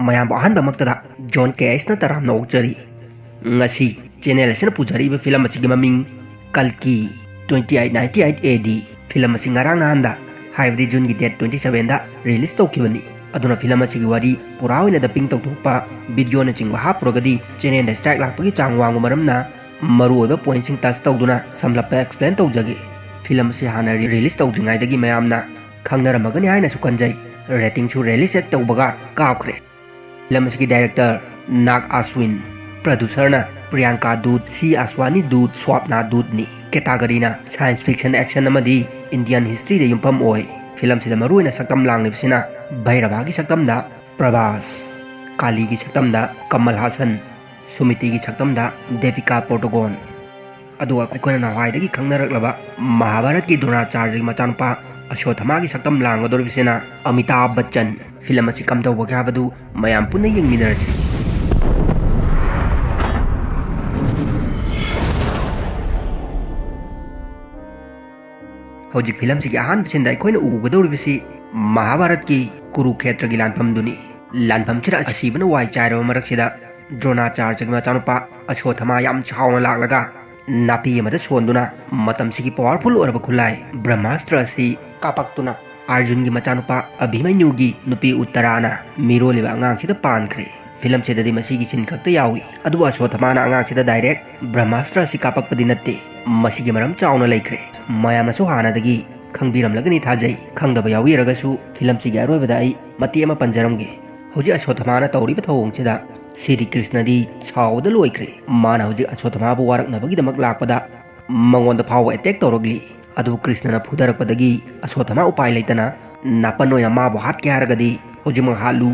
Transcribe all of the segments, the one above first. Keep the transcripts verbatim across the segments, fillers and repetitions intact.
ꯃꯌꯥꯝꯕꯨ ꯑꯍꯥꯟꯕꯃꯛꯇꯗ ꯖꯣꯟ ꯀꯦ ꯑꯦꯁꯅ ꯇꯔꯥꯝꯅ ꯑꯣꯛꯆꯔꯤ꯫ ꯉꯁꯤ ꯆꯦꯅꯦꯜ ꯑꯁꯤꯅ ꯄꯨꯖꯔꯛꯏꯕ ꯐꯤꯂꯝ ꯑꯁꯤꯒꯤ ꯃꯃꯤꯡ ꯀꯜꯀꯤ, twenty eight ninety eight A D꯫ Film ꯑꯁꯤ ꯉꯔꯥꯡ ꯅꯍꯥꯟꯗ, ꯍꯥꯏꯕꯗꯤ ꯖꯨꯟꯒꯤ date twenty sevenꯗ release ꯇꯧꯈꯤꯕꯅꯤ꯫ ꯑꯗꯨꯅ ꯐꯤꯂꯝ ꯑꯁꯤꯒꯤ ꯋꯥꯔꯤ ꯄꯨꯔꯥ ꯑꯣꯏꯅ dubbing ꯇꯧꯊꯣꯛꯄ, videoꯅꯆꯤꯡꯕ ꯍꯥꯞꯄꯨꯔꯒꯗꯤ ꯆꯦꯅꯦꯜꯗ strike ꯂꯥꯛꯄꯒꯤ ꯆꯥꯡ ꯋꯥꯡꯕ ꯃꯔꯝꯅ ꯃꯔꯨꯑꯣꯏꯕ pointꯁꯤꯡ touch ꯇꯧꯗꯨꯅ ꯁꯝꯂꯞꯄ explain ꯇꯧꯖꯒꯦ꯫ ꯐꯤꯂꯝ ꯑꯁꯤ ꯍꯥꯟꯅ release ꯇꯧꯗ꯭ꯔꯤꯉꯩꯗꯒꯤ ꯃꯌꯥꯝꯅ ꯈꯪꯅꯔꯝꯃꯒꯅꯤ ꯍꯥꯏꯅꯁꯨ ꯈꯟꯖꯩ꯫ Ratingꯁꯨ release ꯍꯦꯛ ꯇꯧꯕꯒ ꯀꯥꯞꯈ꯭ꯔꯦ꯫ ꯐꯤꯂꯝ ꯑꯁꯤꯒꯤ director ꯅꯥꯒ ꯑꯁꯋꯤꯟ, producerꯅ ꯄ꯭ꯔꯤꯌꯥꯡꯀꯥ ꯗꯨꯠ, ꯁꯤ ꯑꯁꯋꯥꯅꯤ ꯗꯨꯠ, ꯁ꯭ꯋꯥꯞꯅꯥ ꯗꯨꯠꯅꯤ꯫ Categoryꯅ science fiction, action ꯑꯃꯗꯤ Indian historyꯗ ꯌꯨꯝꯐꯝ ꯑꯣꯏ꯫ ꯐꯤꯂꯝꯁꯤꯗ ꯃꯔꯨꯑꯣꯏꯅ ꯁꯛꯇꯝ ꯂꯥꯡꯂꯤꯕꯁꯤꯅ ꯚꯩꯔꯕꯥꯒꯤ ꯁꯛꯇꯝꯗ ꯄ꯭ꯔꯚꯥꯁ, ꯀꯥꯂꯤꯒꯤ ꯁꯛꯇꯝꯗ ꯀꯃꯜ ꯍꯥꯁꯟ, ꯁꯨꯃꯤꯇꯤꯒꯤ ꯁꯛꯇꯝꯗ ꯗꯦꯕꯤꯀꯥ ꯄꯣꯔꯇꯣꯒꯣꯟ꯫ ꯑꯗꯨꯒ ꯑꯩꯈꯣꯏꯅ ꯅꯍꯥꯟꯋꯥꯏꯗꯒꯤ ꯈꯪꯅꯔꯛꯂꯕ ꯃꯍꯥꯚꯥꯔꯠꯀꯤ ꯗ꯭ꯔꯣꯅꯥꯆꯥꯔꯌꯒꯤ ꯃꯆꯥꯅꯨꯄꯥ ꯑꯁ꯭ꯋꯠꯊꯥꯃꯥꯒꯤ ꯁꯛꯇꯝ ꯂꯥꯡꯒꯗꯧꯔꯤꯕꯁꯤꯅ ꯑꯃꯤꯇꯥꯚ ꯕꯆꯟ꯫ ꯐꯤꯂꯝ ꯑꯁꯤ ꯀꯝꯗꯧꯕꯒꯦ ꯍꯥꯏꯕꯗꯨ ꯃꯌꯥꯝ ꯄꯨꯟꯅ ꯌꯦꯡꯃꯤꯟꯅꯔꯁꯤ꯫ ꯍꯧꯖꯤꯛ ꯐꯤꯂꯝꯁꯤꯒꯤ ꯑꯍꯥꯟꯕ sceneꯗ ꯑꯩꯈꯣꯏꯅ ꯎꯒꯗꯧꯔꯤꯕꯁꯤ ꯃꯍꯥꯚꯥꯔꯠꯀꯤ ꯀꯨꯔꯨꯈꯦꯇ꯭ꯔꯒꯤ ꯂꯥꯟꯐꯝꯗꯨꯅꯤ꯫ ꯂꯥꯟꯐꯝꯁꯤꯗ ꯑꯁꯤꯕꯅ ꯋꯥꯏ ꯆꯥꯏꯔꯕ ꯃꯔꯛꯁꯤꯗ ꯗ꯭ꯔꯣꯅꯥꯆꯥꯔꯌꯒꯤ ꯃꯆꯥꯅꯨꯄꯥ ꯑꯁ꯭ꯋꯠꯊꯥꯃꯥ ꯌꯥꯝ ꯁꯥꯎꯅ ꯂꯥꯛꯂꯒ ꯅꯥꯄꯤ ꯑꯃꯗ ꯁꯣꯟꯗꯨꯅ ꯃꯇꯝꯁꯤꯒꯤ powerful ꯑꯣꯏꯔꯕ ꯈꯨꯠꯂꯥꯏ ꯕ꯭ꯔꯍꯃꯥꯁꯇ꯭ꯔ ꯑꯁꯤ ꯀꯥꯞꯄꯛꯇꯨꯅ ꯑꯔꯖꯨꯟꯒꯤ ꯃꯆꯥꯅꯨꯄꯥ ꯑꯚꯤꯃꯟꯌꯨꯒꯤ ꯅꯨꯄꯤ ꯎꯠꯇꯔꯥꯅ ꯃꯤꯔꯣꯜꯂꯤꯕ ꯑꯉꯥꯡꯁꯤꯗ ꯄꯥꯟꯈ꯭ꯔꯦ꯫ ꯐꯤꯂꯝꯁꯤꯗꯗꯤ ꯃꯁꯤꯒꯤ scene ꯈꯛꯇ ꯌꯥꯎꯏ꯫ ꯑꯗꯨꯕꯨ ꯑꯁ꯭ꯋꯠꯊꯥꯃꯥꯅ ꯑꯉꯥꯡꯁꯤꯗ direct ꯕ꯭ꯔꯍꯃꯥꯁꯇ꯭ꯔ ꯑꯁꯤ ꯀꯥꯞꯄꯛꯄꯗꯤ ꯅꯠꯇꯦ꯫ ꯃꯁꯤꯒꯤ ꯃꯔꯝ ꯆꯥꯎꯅ ꯂꯩꯈ꯭ꯔꯦ꯫ ꯃꯌꯥꯝꯅꯁꯨ ꯍꯥꯟꯅꯗꯒꯤ ꯈꯪꯕꯤꯔꯝꯂꯒꯅꯤ ꯊꯥꯖꯩ꯫ ꯈꯪꯗꯕ ꯌꯥꯎꯕꯤꯔꯒꯁꯨ ꯐꯤꯂꯝꯁꯤꯒꯤ ꯑꯔꯣꯏꯕꯗ ꯑꯩ ꯃꯇꯦꯛ ꯑꯃ ꯄꯟꯖꯔꯝꯒꯦ꯫ ꯍꯧꯖꯤꯛ ꯑꯁ꯭ꯋꯠꯊꯥꯃꯥꯅ ꯇꯧꯔꯤꯕ ꯊꯧꯑꯣꯡꯁꯤꯗ ꯁ꯭ꯔꯤ ꯀ꯭ꯔꯤꯁꯅꯗꯤ ꯁꯥꯎꯕꯗ ꯂꯣꯏꯈ꯭ꯔꯦ꯫ ꯃꯥꯅ ꯍꯧꯖꯤꯛ ꯑꯁ꯭ꯋꯠꯊꯥꯃꯥꯕꯨ ꯋꯥꯔꯛꯅꯕꯒꯤꯗꯃꯛ ꯂꯥꯛꯄꯗ ꯃꯉꯣꯟꯗ ꯐꯥꯎꯕ attack ꯇꯧꯔꯛꯂꯤ꯫ ꯑꯗꯨꯕꯨ ꯀ꯭ꯔꯤꯁꯅꯅ ꯐꯨꯊꯔꯛꯄꯗꯒꯤ ꯑꯁ꯭ꯋꯠꯊꯥꯃꯥ ꯎꯄꯥꯏ ꯂꯩꯇꯅ ꯅꯥꯄꯟ ꯑꯣꯏꯅ ꯃꯥꯕꯨ ꯍꯥꯠꯀꯦ ꯍꯥꯏꯔꯒꯗꯤ ꯍꯧꯖꯤꯛꯃꯛ ꯍꯥꯠꯂꯨ,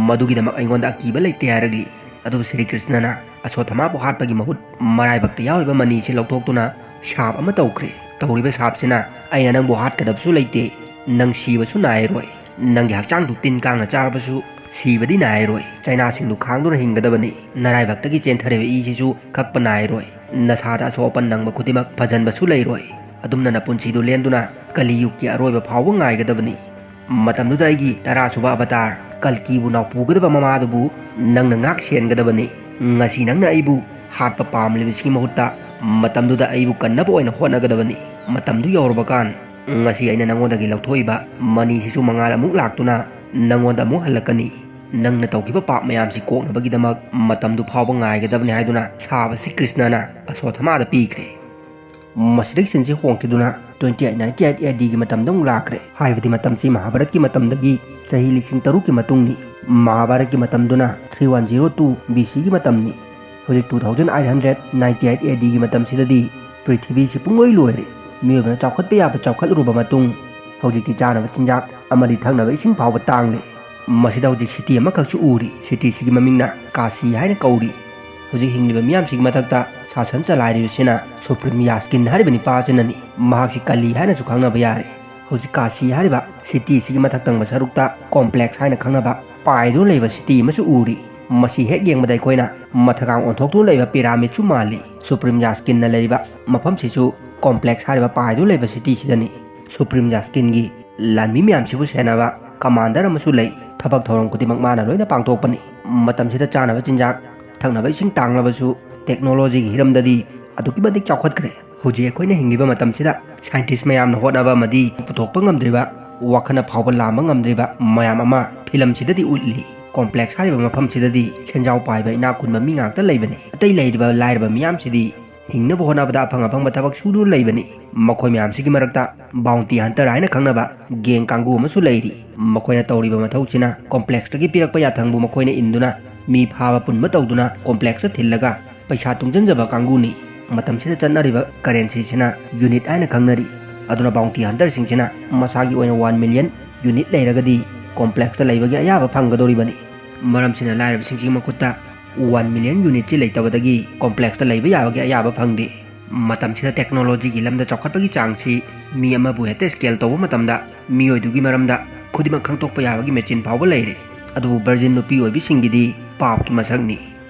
ꯃꯗꯨꯒꯤꯗꯃꯛ ꯑꯩꯉꯣꯟꯗ ꯑꯀꯤꯕ ꯂꯩꯇꯦ ꯍꯥꯏꯔꯛꯂꯤ꯫ ꯑꯗꯨꯕꯨ ꯁ꯭ꯔꯤ ꯀ꯭ꯔꯤꯁꯅꯅ ꯑꯁ꯭ꯋꯠꯊꯥꯃꯥꯕꯨ ꯍꯥꯠꯄꯒꯤ ꯃꯍꯨꯠ ꯃꯔꯥꯏꯕꯛꯇ ꯌꯥꯎꯔꯤꯕ ꯃꯅꯤꯁꯤ ꯂꯧꯊꯣꯛꯇꯨꯅ ꯁꯥꯞ ꯑꯃ ꯇꯧꯈ꯭ꯔꯦ꯫ ꯇꯧꯔꯤꯕ ꯁꯥꯞꯁꯤꯅ, "ꯑꯩꯅ ꯅꯪꯕꯨ ꯍꯥꯠꯀꯗꯕꯁꯨ ꯂꯩꯇꯦ, ꯅꯪ ꯁꯤꯕꯁꯨ ꯅꯥꯏꯔꯣꯏ꯫ ꯅꯪꯒꯤ ꯍꯛꯆꯥꯡꯗꯨ ꯇꯤꯟ ꯀꯥꯡꯅ ꯆꯥꯔꯕꯁꯨ ꯁꯤꯕꯗꯤ ꯅꯥꯏꯔꯣꯏ꯫ ꯆꯩꯅꯥꯁꯤꯡꯗꯨ ꯈꯥꯡꯗꯨꯅ ꯍꯤꯡꯒꯗꯕꯅꯤ꯫ ꯅꯔꯥꯏꯕꯛꯇꯒꯤ ꯆꯦꯟꯊꯔꯤꯕ ꯏꯁꯤꯁꯨ ꯀꯛꯄ ꯅꯥꯏꯔꯣꯏ꯫ ꯅꯁꯥꯗ ꯑꯁꯣꯛ ꯑꯄꯟ ꯅꯪꯕ ꯈꯨꯗꯤꯡꯃꯛ ꯐꯖꯟꯕꯁꯨ ꯂꯩꯔꯣꯏ꯫ ꯑꯗꯨꯝꯅ ꯅꯄꯨꯟꯁꯤꯗꯨ ꯂꯦꯟꯗꯨꯅ ꯀꯂꯤꯌꯨꯒꯀꯤ ꯑꯔꯣꯏꯕ ꯐꯥꯎꯕ ꯉꯥꯏꯒꯗꯕꯅꯤ"꯫ ꯃꯇꯝꯗꯨꯗ ꯑꯩꯒꯤ ꯇꯔꯥꯁꯨꯕ ꯑꯕꯇꯥꯔ ꯀꯜꯀꯤꯕꯨ ꯅꯥꯎꯄꯨꯒꯗꯕ ꯃꯃꯥꯗꯨꯕꯨ ꯅꯪꯅ ꯉꯥꯛ ꯁꯦꯟꯒꯗꯕꯅꯤ꯫ ꯉꯁꯤ ꯅꯪꯅ ꯑꯩꯕꯨ ꯍꯥꯠꯄ ꯄꯥꯝꯂꯤꯕꯁꯤꯒꯤ ꯃꯍꯨꯠꯇ ꯃꯇꯝꯗꯨꯗ ꯑꯩꯕꯨ ꯀꯟꯅꯕ ꯑꯣꯏꯅ ꯍꯣꯠꯅꯒꯗꯕꯅꯤ꯫ ꯃꯇꯝꯗꯨ ꯌꯧꯔꯕꯀꯥꯟ ꯉꯁꯤ ꯑꯩꯅ ꯅꯪꯉꯣꯟꯗꯒꯤ ꯂꯧꯊꯣꯛꯏꯕ ꯃꯅꯤꯁꯤꯁꯨ ꯃꯉꯥꯜ ꯑꯃꯨꯛ ꯂꯥꯛꯇꯨꯅ ꯅꯪꯉꯣꯟꯗ ꯑꯃꯨꯛ ꯍꯜꯂꯛꯀꯅꯤ꯫ ꯅꯪꯅ ꯇꯧꯈꯤꯕ ꯄꯥꯞ ꯃꯌꯥꯝꯁꯤ ꯀꯣꯛꯅꯕꯒꯤꯗꯃꯛ ꯃꯇꯝꯗꯨ ꯐꯥꯎꯕ ꯉꯥꯏꯒꯗꯕꯅꯤ ꯍꯥꯏꯗꯨꯅ ꯁꯥꯕꯁꯤ ꯀ꯭ꯔꯤꯁꯅꯅ ꯑꯁꯣꯊꯃꯥꯗ ꯄꯤꯈ꯭ꯔꯦ꯫ ꯃꯁꯤꯗꯒꯤ ꯁꯤꯟꯁꯤ ꯍꯣꯡꯈꯤꯗꯨꯅ twenty eight ninety eight A D ꯒꯤ ꯃꯇꯝꯗ ꯑꯃꯨꯛ ꯂꯥꯛꯈ꯭ꯔꯦ꯫ ꯍꯥꯏꯕꯗꯤ ꯃꯇꯝꯁꯤ ꯃꯍꯥꯚꯥꯔꯠꯀꯤ ꯃꯇꯝꯗꯒꯤ ꯆꯍꯤ ꯂꯤꯁꯤꯡ ꯇꯔꯨꯛꯀꯤ ꯃꯇꯨꯡꯅꯤ꯫ ꯃꯍꯥꯚꯥꯔꯠꯀꯤ ꯃꯇꯝꯗꯨꯅ three one zero two B C ꯒꯤ ꯃꯇꯝꯅꯤ꯫ ꯍꯧꯖꯤꯛ two thousand eight hundred ninety eight A D ꯒꯤ ꯃꯇꯝꯁꯤꯗꯗꯤ ꯄ꯭ꯔꯤꯊꯤꯕꯤꯁꯤ ꯄꯨꯡꯂꯣꯏ ꯂꯣꯏꯔꯦ꯫ ꯃꯤꯑꯣꯏꯕꯅ ꯆꯥꯎꯈꯠꯄ ꯌꯥꯕ ꯆꯥꯎꯈꯠꯂꯨꯔꯕ ꯃꯇꯨꯡ ꯍꯧꯖꯤꯛꯇꯤ ꯆꯥꯅꯕ ꯆꯤꯟꯖꯥꯛ ꯑꯃꯗꯤ ꯊꯛꯅꯕ ꯏꯁꯤꯡ ꯐꯥꯎꯕ ꯇꯥꯡꯂꯦ꯫ ꯃꯁꯤꯗ ꯍꯧꯖꯤꯛ ꯁꯤꯇꯤ ꯑꯃꯈꯛꯁꯨ ꯎꯔꯤ꯫ ꯁꯤꯇꯤꯁꯤꯒꯤ ꯃꯃꯤꯡꯅ ꯀꯥꯁꯤ ꯍꯥꯏꯅ ꯀꯧꯔꯤ꯫ ꯍꯧꯖꯤꯛ ꯍꯤꯡꯂꯤꯕ ꯃꯤꯌꯥꯝꯁꯤꯒꯤ ꯃꯊꯛꯇ ꯁꯥꯁꯟ ꯆꯂꯥꯏꯔꯤꯕꯁꯤꯅ ꯁꯨꯄ꯭ꯔꯤꯝ ꯌꯥꯁꯀꯤꯟ ꯍꯥꯏꯔꯤꯕ ꯅꯤꯄꯥꯁꯤꯅꯅꯤ꯫ ꯃꯍꯥꯛꯁꯤ ꯀꯂꯤ ꯍꯥꯏꯅꯁꯨ ꯈꯪꯅꯕ ꯌꯥꯔꯦ꯫ ꯍꯧꯖꯤꯛ ꯀꯥꯁꯤ ꯍꯥꯏꯔꯤꯕ ꯁꯤꯇꯤꯁꯤꯒꯤ ꯃꯊꯛ ꯊꯪꯕ ꯁꯔꯨꯛꯇ ꯀꯣꯝꯄ꯭ꯂꯦꯛꯁ ꯍꯥꯏꯅ ꯈꯪꯅꯕ ꯄꯥꯏꯗꯨꯅ ꯂꯩꯕ ꯁꯤꯇꯤ ꯑꯃꯁꯨ ꯎꯔꯤ꯫ ꯃꯁꯤ ꯍꯦꯛ ꯌꯦꯡꯕꯗ ꯑꯩꯈꯣꯏꯅ ꯃꯊꯛꯀꯥꯡ ꯑꯣꯟꯊꯣꯛꯇꯨꯅ ꯂꯩꯕ ꯄꯤꯔꯥꯃꯤꯗꯁꯨ ꯃꯥꯜꯂꯤ꯫ ꯁꯨꯄ꯭ꯔꯤꯝ ꯌꯥꯁꯀꯤꯟꯅ ꯂꯩꯔꯤꯕ ꯃꯐꯝꯁꯤꯁꯨ ꯀꯣꯝꯄ꯭ꯂꯦꯛꯁ ꯍꯥꯏꯔꯤꯕ ꯄꯥꯏꯗꯨꯅ ꯂꯩꯕ ꯁꯤꯇꯤꯁꯤꯗꯅꯤ꯫ ꯁꯨꯄ꯭ꯔꯤꯝ ꯌꯥꯁꯀꯤꯟꯒꯤ ꯂꯥꯟꯃꯤ ꯃꯌꯥꯝꯁꯤꯕꯨ ꯁꯦꯟꯅꯕ ꯀꯃꯥꯟꯗꯔ ꯑꯃꯁꯨ ꯂꯩ꯫ ꯊꯕꯛ ꯊꯧꯔꯝ ꯈꯨꯗꯤꯡꯃꯛ ꯃꯥꯅ ꯂꯣꯏꯅ ꯄꯥꯡꯊꯣꯛꯄꯅꯤ꯫ ꯃꯇꯝꯁꯤꯗ ꯆꯥꯅꯕ ꯆꯤꯟꯖꯥꯛ, ꯊꯛꯅꯕ ꯏꯁꯤꯡ ꯇꯥꯡꯂꯕꯁꯨ ꯇꯦꯛꯅꯣꯂꯣꯖꯤꯒꯤ ꯍꯤꯔꯝꯗꯗꯤ ꯑꯗꯨꯛꯀꯤ ꯃꯇꯤꯛ ꯆꯥꯎꯈꯠꯈ꯭ꯔꯦ꯫ ꯍꯧꯖꯤꯛ ꯑꯩꯈꯣꯏꯅ ꯍꯤꯡꯂꯤꯕ ꯃꯇꯝꯁꯤꯗ ꯁꯥꯏꯟꯇꯤꯁ ꯃꯌꯥꯝꯅ ꯍꯣꯠꯅꯕ ꯑꯃꯗꯤ ꯄꯨꯊꯣꯛꯄ ꯉꯝꯗ꯭ꯔꯤꯕ, ꯋꯥꯈꯜꯅ ꯐꯥꯎꯕ ꯂꯥꯝꯕ ꯉꯝꯗ꯭ꯔꯤꯕ ꯃꯌꯥꯝ ꯑꯃ ꯐꯤꯂꯝꯁꯤꯗꯗꯤ ꯎꯠꯂꯤ꯫ ꯀꯣꯝꯄ꯭ꯂꯦꯛꯁ ꯍꯥꯏꯔꯤꯕ ꯃꯐꯝꯁꯤꯗꯗꯤ ꯁꯦꯟꯖꯥꯎ ꯄꯥꯏꯕ ꯏꯅꯥꯛ ꯈꯨꯟꯕ ꯃꯤ ꯉꯥꯛꯇ ꯂꯩꯕꯅꯤ꯫ ꯑꯇꯩ ꯂꯩꯔꯤꯕ ꯂꯥꯏꯔꯕ ꯃꯤꯌꯥꯝꯁꯤꯗꯤ ꯍꯤꯡꯅꯕ ꯍꯣꯠꯅꯕꯗ ꯑꯐꯪ ꯑꯐꯪꯕ ꯊꯕꯛ ꯁꯨꯗꯨꯅ ꯂꯩꯕꯅꯤ꯫ ꯃꯈꯣꯏ ꯃꯌꯥꯝꯁꯤꯒꯤ ꯃꯔꯛꯇ ꯕꯥꯎꯟꯇꯤ ꯍꯟꯇꯔ ꯍꯥꯏꯅ ꯈꯪꯅꯕ ꯒꯦꯡ ꯀꯥꯡꯕꯨ ꯑꯃꯁꯨ ꯂꯩꯔꯤ꯫ ꯃꯈꯣꯏꯅ ꯇꯧꯔꯤꯕ ꯃꯊꯧꯁꯤꯅ ꯀꯣꯝꯄ꯭ꯂꯦꯛꯁꯇꯒꯤ ꯄꯤꯔꯛꯄ ꯌꯥꯊꯪꯕꯨ ꯃꯈꯣꯏꯅ ꯏꯟꯗꯨꯅ ꯃꯤ ꯐꯥꯕ ꯄꯨꯟꯕ ꯇꯧꯗꯨꯅ ꯀꯣꯝꯄ꯭ꯂꯦꯛꯁꯇ ꯊꯤꯜꯂꯒ ꯄꯩꯁꯥ ꯇꯨꯡꯁꯤꯟꯖꯕ ꯀꯥꯡꯕꯨꯅꯤ꯫ ꯃꯇꯝꯁꯤꯗ ꯆꯠꯅꯔꯤꯕ ꯀꯔꯦꯟꯁꯤꯁꯤꯅ ꯌꯨꯅꯤꯠ ꯍꯥꯏꯅ ꯈꯪꯅꯔꯤ꯫ ꯑꯗꯨꯅ ꯕꯥꯎꯟꯇꯤ ꯍꯟꯇꯔꯁꯤꯡꯁꯤꯅ ꯃꯁꯥꯒꯤ ꯑꯣꯏꯅ ꯋꯥꯟ ꯃꯤꯂꯤꯌꯟ ꯌꯨꯅꯤꯠ ꯂꯩꯔꯒꯗꯤ ꯀꯣꯝꯄ꯭ꯂꯦꯛꯁꯇ ꯂꯩꯕꯒꯤ ꯑꯌꯥꯕ ꯐꯪꯒꯗꯧꯔꯤꯕꯅꯤ꯫ ꯃꯔꯝꯁꯤꯅ ꯂꯥꯏꯔꯕꯁꯤꯡꯁꯤꯒꯤ ꯃꯈꯨꯠꯇ ꯋꯥꯟ ꯃꯤꯂꯤꯌꯟ ꯌꯨꯅꯤꯠꯁꯤ ꯂꯩꯇꯕꯗꯒꯤ ꯀꯣꯝꯄ꯭ꯂꯦꯛꯁꯇ ꯂꯩꯕ ꯌꯥꯕꯒꯤ ꯑꯌꯥꯕ ꯐꯪꯗꯦ꯫ ꯃꯇꯝꯁꯤꯗ ꯇꯦꯛꯅꯣꯂꯣꯖꯤꯒꯤ ꯂꯝꯗ ꯆꯥꯎꯈꯠꯄꯒꯤ ꯆꯥꯡꯁꯤ ꯃꯤ ꯑꯃꯕꯨ ꯍꯦꯛꯇ ꯁ꯭ꯀꯦꯜ ꯇꯧꯕ ꯃꯇꯝꯗ ꯃꯤꯑꯣꯏꯗꯨꯒꯤ ꯃꯔꯝꯗ ꯈꯨꯗꯤꯡꯃꯛ ꯈꯪꯗꯣꯛꯄ ꯌꯥꯕꯒꯤ ꯃꯦꯆꯤꯟ ꯐꯥꯎꯕ ꯂꯩꯔꯦ꯫ ꯑꯗꯨꯕꯨ ꯚꯔꯖꯤꯟ ꯅꯨꯄꯤ ꯑꯣꯏꯕꯤꯁꯤꯡꯒꯤꯗꯤ ꯄꯥꯞꯀꯤ ꯃꯁꯛꯅꯤ꯫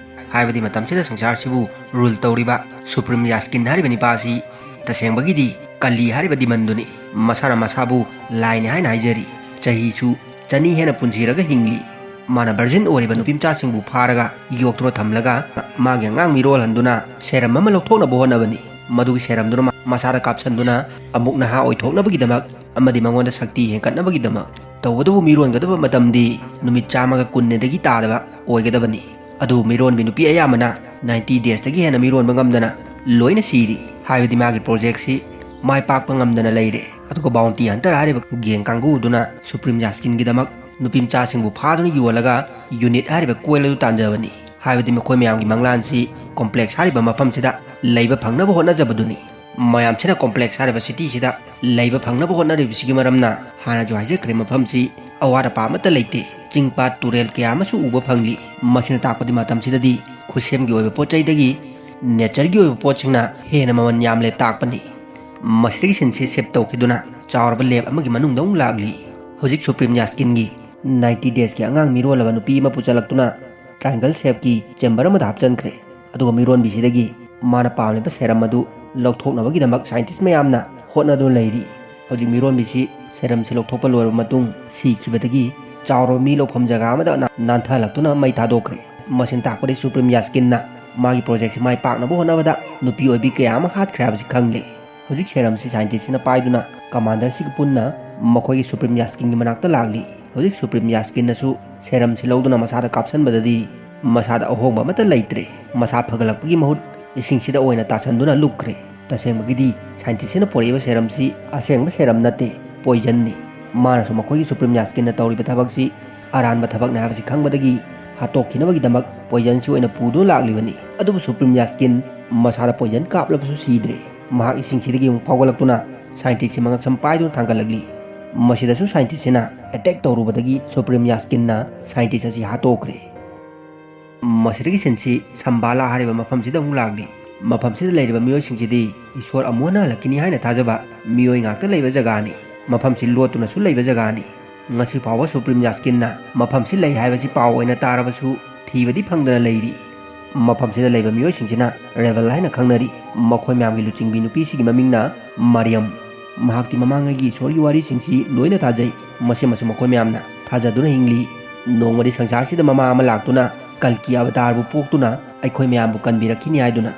ꯍꯥꯏꯕꯗꯤ ꯃꯇꯝꯁꯤꯗ ꯁꯪꯁꯥꯔꯁꯤꯕꯨ ꯔꯨꯜ ꯇꯧꯔꯤꯕ ꯁꯨꯄ꯭ꯔꯤꯝ ꯌꯥꯁꯀꯤꯟ ꯍꯥꯏꯔꯤꯕ ꯅꯤꯄꯥ ꯑꯁꯤ ꯇꯁꯦꯡꯕꯒꯤꯗꯤ ꯀꯂꯤ ꯍꯥꯏꯔꯤꯕ ꯗꯤꯃꯟꯗꯨꯅꯤ꯫ ꯃꯁꯥꯅ ꯃꯁꯥꯕꯨ ꯂꯥꯏꯅꯤ ꯍꯥꯏꯅ ꯍꯥꯏꯖꯔꯤ꯫ ꯆꯍꯤꯁꯨ ꯆꯅꯤ ꯍꯦꯟꯅ ꯄꯨꯟꯁꯤꯔꯒ ꯍꯤꯡꯂꯤ꯫ ꯃꯥꯅ ꯚꯔꯖꯤꯟ ꯑꯣꯏꯔꯤꯕ ꯅꯨꯄꯤ ꯃꯆꯥꯁꯤꯡꯕꯨ ꯐꯥꯔꯒ ꯌꯣꯛꯇꯨꯅ ꯊꯝꯂꯒ ꯃꯥꯒꯤ ꯑꯉꯥꯡ ꯃꯤꯔꯣꯜꯍꯟꯗꯨꯅ ꯁꯦꯔꯝ ꯑꯃ ꯂꯧꯊꯣꯛꯅꯕ ꯍꯣꯠꯅꯕꯅꯤ꯫ ꯃꯗꯨꯒꯤ ꯁꯦꯔꯝꯗꯨꯅ ꯃ-, ꯃꯁꯥꯗ ꯀꯥꯞꯁꯤꯟꯗꯨꯅ ꯑꯃꯨꯛ ꯅꯍꯥ ꯑꯣꯏꯊꯣꯛꯅꯕꯒꯤꯗꯃꯛ ꯑꯃꯗꯤ ꯃꯉꯣꯟꯗ ꯁꯛꯇꯤ ꯍꯦꯟꯒꯠꯅꯕꯒꯤꯗꯃꯛ꯫ ꯇꯧꯕꯇꯕꯨ ꯃꯤꯔꯣꯟꯒꯗꯕ ꯃꯇꯝꯗꯤ ꯅꯨꯃꯤꯠ ꯆꯥꯝꯃꯒ ꯀꯨꯟꯅꯤꯗꯒꯤ ꯇꯥꯗꯕ ꯑꯣꯏꯒꯗꯕꯅꯤ꯫ ꯑꯗꯨꯕꯨ ꯃꯤꯔꯣꯟꯕꯤ ꯅꯨꯄꯤ ꯑꯌꯥꯝꯕꯅ ninety daysꯇꯒꯤ ꯍꯦꯟꯅ ꯃꯤꯔꯣꯟꯕ ꯉꯝꯗꯅ ꯂꯣꯏꯅ ꯁꯤꯔꯤ꯫ ꯍꯥꯏꯕꯗꯤ ꯃꯥꯒꯤ projectꯁꯤ ꯃꯥꯏ ꯄꯥꯛꯄ ꯉꯝꯗꯅ ꯂꯩꯔꯦ꯫ ꯑꯗꯨꯒ bounty hunter ꯍꯥꯏꯔꯤꯕ gang ꯀꯥꯡꯕꯨꯗꯨꯅ ꯁꯨꯄ꯭ꯔꯤꯝ ꯌꯥꯁꯀꯤꯟꯒꯤꯗꯃꯛ ꯅꯨꯄꯤ ꯃꯆꯥꯁꯤꯡꯕꯨ ꯐꯥꯗꯨꯅ ꯌꯣꯜꯂꯒ unit ꯍꯥꯏꯔꯤꯕ coil ꯑꯗꯨ ꯇꯥꯟꯖꯕꯅꯤ꯫ ꯍꯥꯏꯕꯗꯤ ꯃꯈꯣꯏ ꯃꯌꯥꯝꯒꯤ ꯃꯪꯂꯥꯟꯁꯤ complex ꯍꯥꯏꯔꯤꯕ ꯃꯐꯝꯁꯤꯗ ꯂꯩꯕ ꯐꯪꯅꯕ ꯍꯣꯠꯅꯖꯕꯗꯨꯅꯤ꯫ ꯃꯌꯥꯝꯁꯤꯅ complex ꯍꯥꯏꯔꯤꯕ cityꯁꯤꯗ ꯂꯩꯕ ꯐꯪꯅꯕ ꯍꯣꯠꯅꯔꯤꯕꯁꯤꯒꯤ ꯃꯔꯝꯅ ꯍꯥꯟꯅꯁꯨ ꯍꯥꯏꯖꯈ꯭ꯔꯦ, ꯃꯐꯝꯁꯤ ꯑꯋꯥꯠ ꯑꯄꯥ ꯑꯃꯠꯇ ꯂꯩꯇꯦ꯫ ꯆꯤꯡ ꯄꯥꯠ ꯇꯨꯔꯦꯜ ꯀꯌꯥ ꯑꯃꯁꯨ ꯎꯕ ꯐꯪꯂꯤ꯫ ꯃꯁꯤꯅ ꯇꯥꯛꯄꯗꯤ ꯃꯇꯝꯁꯤꯗꯗꯤ ꯈꯨꯠꯁꯦꯝꯒꯤ ꯑꯣꯏꯕ ꯄꯣꯠ ꯆꯩꯗꯒꯤ natureꯒꯤ ꯑꯣꯏꯕ ꯄꯣꯠꯁꯤꯡꯅ ꯍꯦꯟꯅ ꯃꯃꯜ ꯌꯥꯝꯂꯦ ꯇꯥꯛꯄꯅꯤ꯫ ꯃꯁꯤꯗꯒꯤ ꯁꯤꯟꯁꯤ shift ꯇꯧꯈꯤꯗꯨꯅ ꯆꯥꯎꯔꯕ lab ꯑꯃꯒꯤ ꯃꯅꯨꯡꯗ ꯑꯃꯨꯛ ꯂꯥꯛꯂꯤ꯫ ꯍꯧꯖꯤꯛ ꯁꯨꯄ꯭ꯔꯤꯝ ꯌꯥꯁꯀꯤꯟꯒꯤ ninety daysꯀꯤ ꯑꯉꯥꯡ ꯃꯤꯔꯣꯜꯂꯕ ꯅꯨꯄꯤ ꯑꯃ ꯄꯨꯁꯜꯂꯛꯇꯨꯅ triangle shapeꯀꯤ chamber ꯑꯃꯗ ꯍꯥꯞꯆꯤꯟꯈ꯭ꯔꯦ꯫ ꯑꯗꯨꯒ ꯃꯤꯔꯣꯟꯕꯤꯁꯤꯗꯒꯤ ꯃꯥꯅ ꯄꯥꯝꯂꯤꯕ ꯁꯦꯔꯝ ꯑꯗꯨ ꯂꯧꯊꯣꯛꯅꯕꯒꯤꯗꯃꯛ scientist ꯃꯌꯥꯝꯅ ꯍꯣꯠꯅꯗꯨꯅ ꯂꯩꯔꯤ꯫ ꯍꯧꯖꯤꯛ ꯃꯤꯔꯣꯟꯕꯤꯁꯤ ꯁꯦꯔꯝꯁꯤ ꯂꯧꯊꯣꯛꯄ ꯂꯣꯏꯔꯕ ꯃꯇꯨꯡ ꯁꯤꯈꯤꯕꯗꯒꯤ ꯆꯥꯎꯔꯕ ꯃꯤ ꯂꯧꯐꯝ ꯖꯒꯥ ꯑꯃꯗ ꯅꯥ-, ꯅꯥꯟꯊꯍꯜꯂꯛꯇꯨꯅ ꯃꯩ ꯊꯥꯗꯣꯛꯈ꯭ꯔꯦ꯫ ꯃꯁꯤꯅ ꯇꯥꯛꯄꯗꯤ ꯁꯨꯄ꯭ꯔꯤꯝ ꯌꯥꯁꯀꯤꯟꯅ ꯃꯥꯒꯤ projectꯁꯤ ꯃꯥꯏ ꯄꯥꯛꯅꯕ ꯍꯣꯠꯅꯕꯗ ꯅꯨꯄꯤ ꯑꯣꯏꯕꯤ ꯀꯌꯥ ꯑꯃ ꯍꯥꯠꯈ꯭ꯔꯦ ꯍꯥꯏꯕꯁꯤ ꯈꯪꯂꯦ꯫ ꯍꯧꯖꯤꯛ ꯁꯦꯔꯝꯁꯤ scientistꯁꯤꯅ ꯄꯥꯏꯗꯨꯅ commanderꯁꯤꯒ ꯄꯨꯟꯅ ꯃꯈꯣꯏꯒꯤ ꯁꯨꯄ꯭ꯔꯤꯝ ꯌꯥꯁꯀꯤꯟꯒꯤ ꯃꯅꯥꯛꯇ ꯂꯥꯛꯂꯤ꯫ ꯍꯧꯖꯤꯛ ꯁꯨꯄ꯭ꯔꯤꯝ ꯌꯥꯁꯀꯤꯟꯅꯁꯨ ꯁꯦꯔꯝꯁꯤ ꯂꯧꯗꯨꯅ ꯃꯁꯥꯗ ꯀꯥꯞꯁꯤꯟꯕꯗꯗꯤ ꯃꯁꯥꯗ ꯑꯍꯣꯡꯕ ꯑꯃꯠꯇ ꯂꯩꯇ꯭ꯔꯦ꯫ ꯃꯁꯥ ꯐꯒꯠꯂꯛꯄꯒꯤ ꯃꯍꯨꯠ ꯏꯁꯤꯡꯁꯤꯗ ꯑꯣꯏꯅ ꯇꯥꯁꯟꯗꯨꯅ ꯂꯨꯞꯈ꯭ꯔꯦ꯫ ꯇꯁꯦꯡꯕꯒꯤꯗꯤ scientistꯁꯤꯅ ꯄꯨꯔꯛꯏꯕ ꯁꯦꯔꯝꯁꯤ ꯑꯁꯦꯡꯕ ꯁꯦꯔꯝ ꯅꯠꯇꯦ, poisonꯅꯤ꯫ ꯃꯥꯅꯁꯨ ꯃꯈꯣꯏꯒꯤ ꯁꯨꯄ꯭ꯔꯤꯝ ꯌꯥꯁꯀꯤꯟꯅ ꯇꯧꯔꯤꯕ ꯊꯕꯛꯁꯤ ꯑꯔꯥꯟꯕ ꯊꯕꯛꯅꯤ ꯍꯥꯏꯕꯁꯤ ꯈꯪꯕꯗꯒꯤ ꯍꯥꯠꯇꯣꯛꯈꯤꯅꯕꯒꯤꯗꯃꯛ poisonꯁꯤ ꯑꯣꯏꯅ ꯄꯨꯗꯨꯅ ꯂꯥꯛꯂꯤꯕꯅꯤ꯫ ꯑꯗꯨꯕꯨ ꯁꯨꯄ꯭ꯔꯤꯝ ꯌꯥꯁꯀꯤꯟ ꯃꯁꯥꯗ poison ꯀꯥꯞꯂꯕꯁꯨ ꯁꯤꯗ꯭ꯔꯦ꯫ ꯃꯍꯥꯛ ꯏꯁꯤꯡꯁꯤꯗꯒꯤ ꯑꯃꯨꯛ ꯐꯥꯎꯒꯠꯂꯛꯇꯨꯅ scientistꯁꯤ ꯃꯉꯛꯁꯝ ꯄꯥꯏꯗꯨꯅ ꯊꯥꯡꯒꯠꯂꯛꯂꯤ꯫ ꯃꯁꯤꯗꯁꯨ scientistꯁꯤꯅ attack ꯇꯧꯔꯨꯕꯗꯒꯤ ꯁꯨꯄ꯭ꯔꯤꯝ ꯌꯥꯁꯀꯤꯟꯅ scientist ꯑꯁꯤ ꯍꯥꯠꯇꯣꯛꯈ꯭ꯔꯦ꯫ ꯃꯁꯤꯗꯒꯤ ꯁꯤꯟꯁꯤ ꯁꯝꯕꯥꯂꯥ ꯍꯥꯏꯔꯤꯕ ꯃꯐꯝꯁꯤꯗ ꯑꯃꯨꯛ ꯂꯥꯛꯂꯤ꯫ ꯃꯐꯝꯁꯤꯗ ꯂꯩꯔꯤꯕ ꯃꯤꯑꯣꯏꯁꯤꯡꯁꯤꯗꯤ ꯏꯁꯣꯔ ꯑꯃꯨꯛ ꯍꯟꯅ ꯍꯜꯂꯛꯈꯤꯅꯤ ꯍꯥꯏꯅ ꯊꯥꯖꯕ ꯃꯤꯑꯣꯏ ꯉꯥꯛꯇ ꯂꯩꯕ ꯖꯒꯥꯅꯤ꯫ ꯃꯐꯝꯁꯤ ꯂꯣꯠꯇꯨꯅꯁꯨ ꯂꯩꯕ ꯖꯒꯥꯅꯤ꯫ ꯉꯁꯤ ꯐꯥꯎꯕ ꯁꯨꯄ꯭ꯔꯤꯝ ꯌꯥꯁꯀꯤꯟꯅ ꯃꯐꯝꯁꯤ ꯂꯩ ꯍꯥꯏꯕꯁꯤ ꯄꯥꯎ ꯑꯣꯏꯅ ꯇꯥꯔꯕꯁꯨ ꯊꯤꯕꯗꯤ ꯐꯪꯗꯅ ꯂꯩꯔꯤ꯫ ꯃꯐꯝꯁꯤꯗ ꯂꯩꯕ ꯃꯤꯑꯣꯏꯁꯤꯡꯁꯤꯅ ꯔꯦꯕꯦꯜ ꯍꯥꯏꯅ ꯈꯪꯅꯔꯤ꯫ ꯃꯈꯣꯏ ꯃꯌꯥꯝꯒꯤ ꯂꯨꯆꯤꯡꯕꯤ ꯅꯨꯄꯤꯁꯤꯒꯤ ꯃꯃꯤꯡꯅ ꯃꯔꯤꯌꯝ꯫ ꯃꯍꯥꯛꯇꯤ ꯃꯃꯥꯡꯉꯩꯒꯤ ꯏꯁꯣꯔꯒꯤ ꯋꯥꯔꯤꯁꯤꯡꯁꯤ ꯂꯣꯏꯅ ꯇꯥꯖꯩ꯫ ꯃꯁꯤꯃꯁꯨ ꯃꯈꯣꯏ ꯃꯌꯥꯝꯅ ꯊꯥꯖꯗꯨꯅ ꯍꯤꯡꯂꯤ꯫ ꯅꯣꯡꯃꯗꯤ ꯁꯪꯁꯥꯔꯁꯤꯗ ꯃꯃꯥ ꯑꯃ ꯂꯥꯛꯇꯨꯅ ꯀꯜꯀꯤ ꯑꯕꯇꯥꯔꯕꯨ ꯄꯣꯛꯇꯨꯅ ꯑꯩꯈꯣꯏ ꯃꯌꯥꯝꯕꯨ ꯀꯟꯕꯤꯔꯛꯈꯤꯅꯤ ꯍꯥꯏꯗꯨꯅ꯫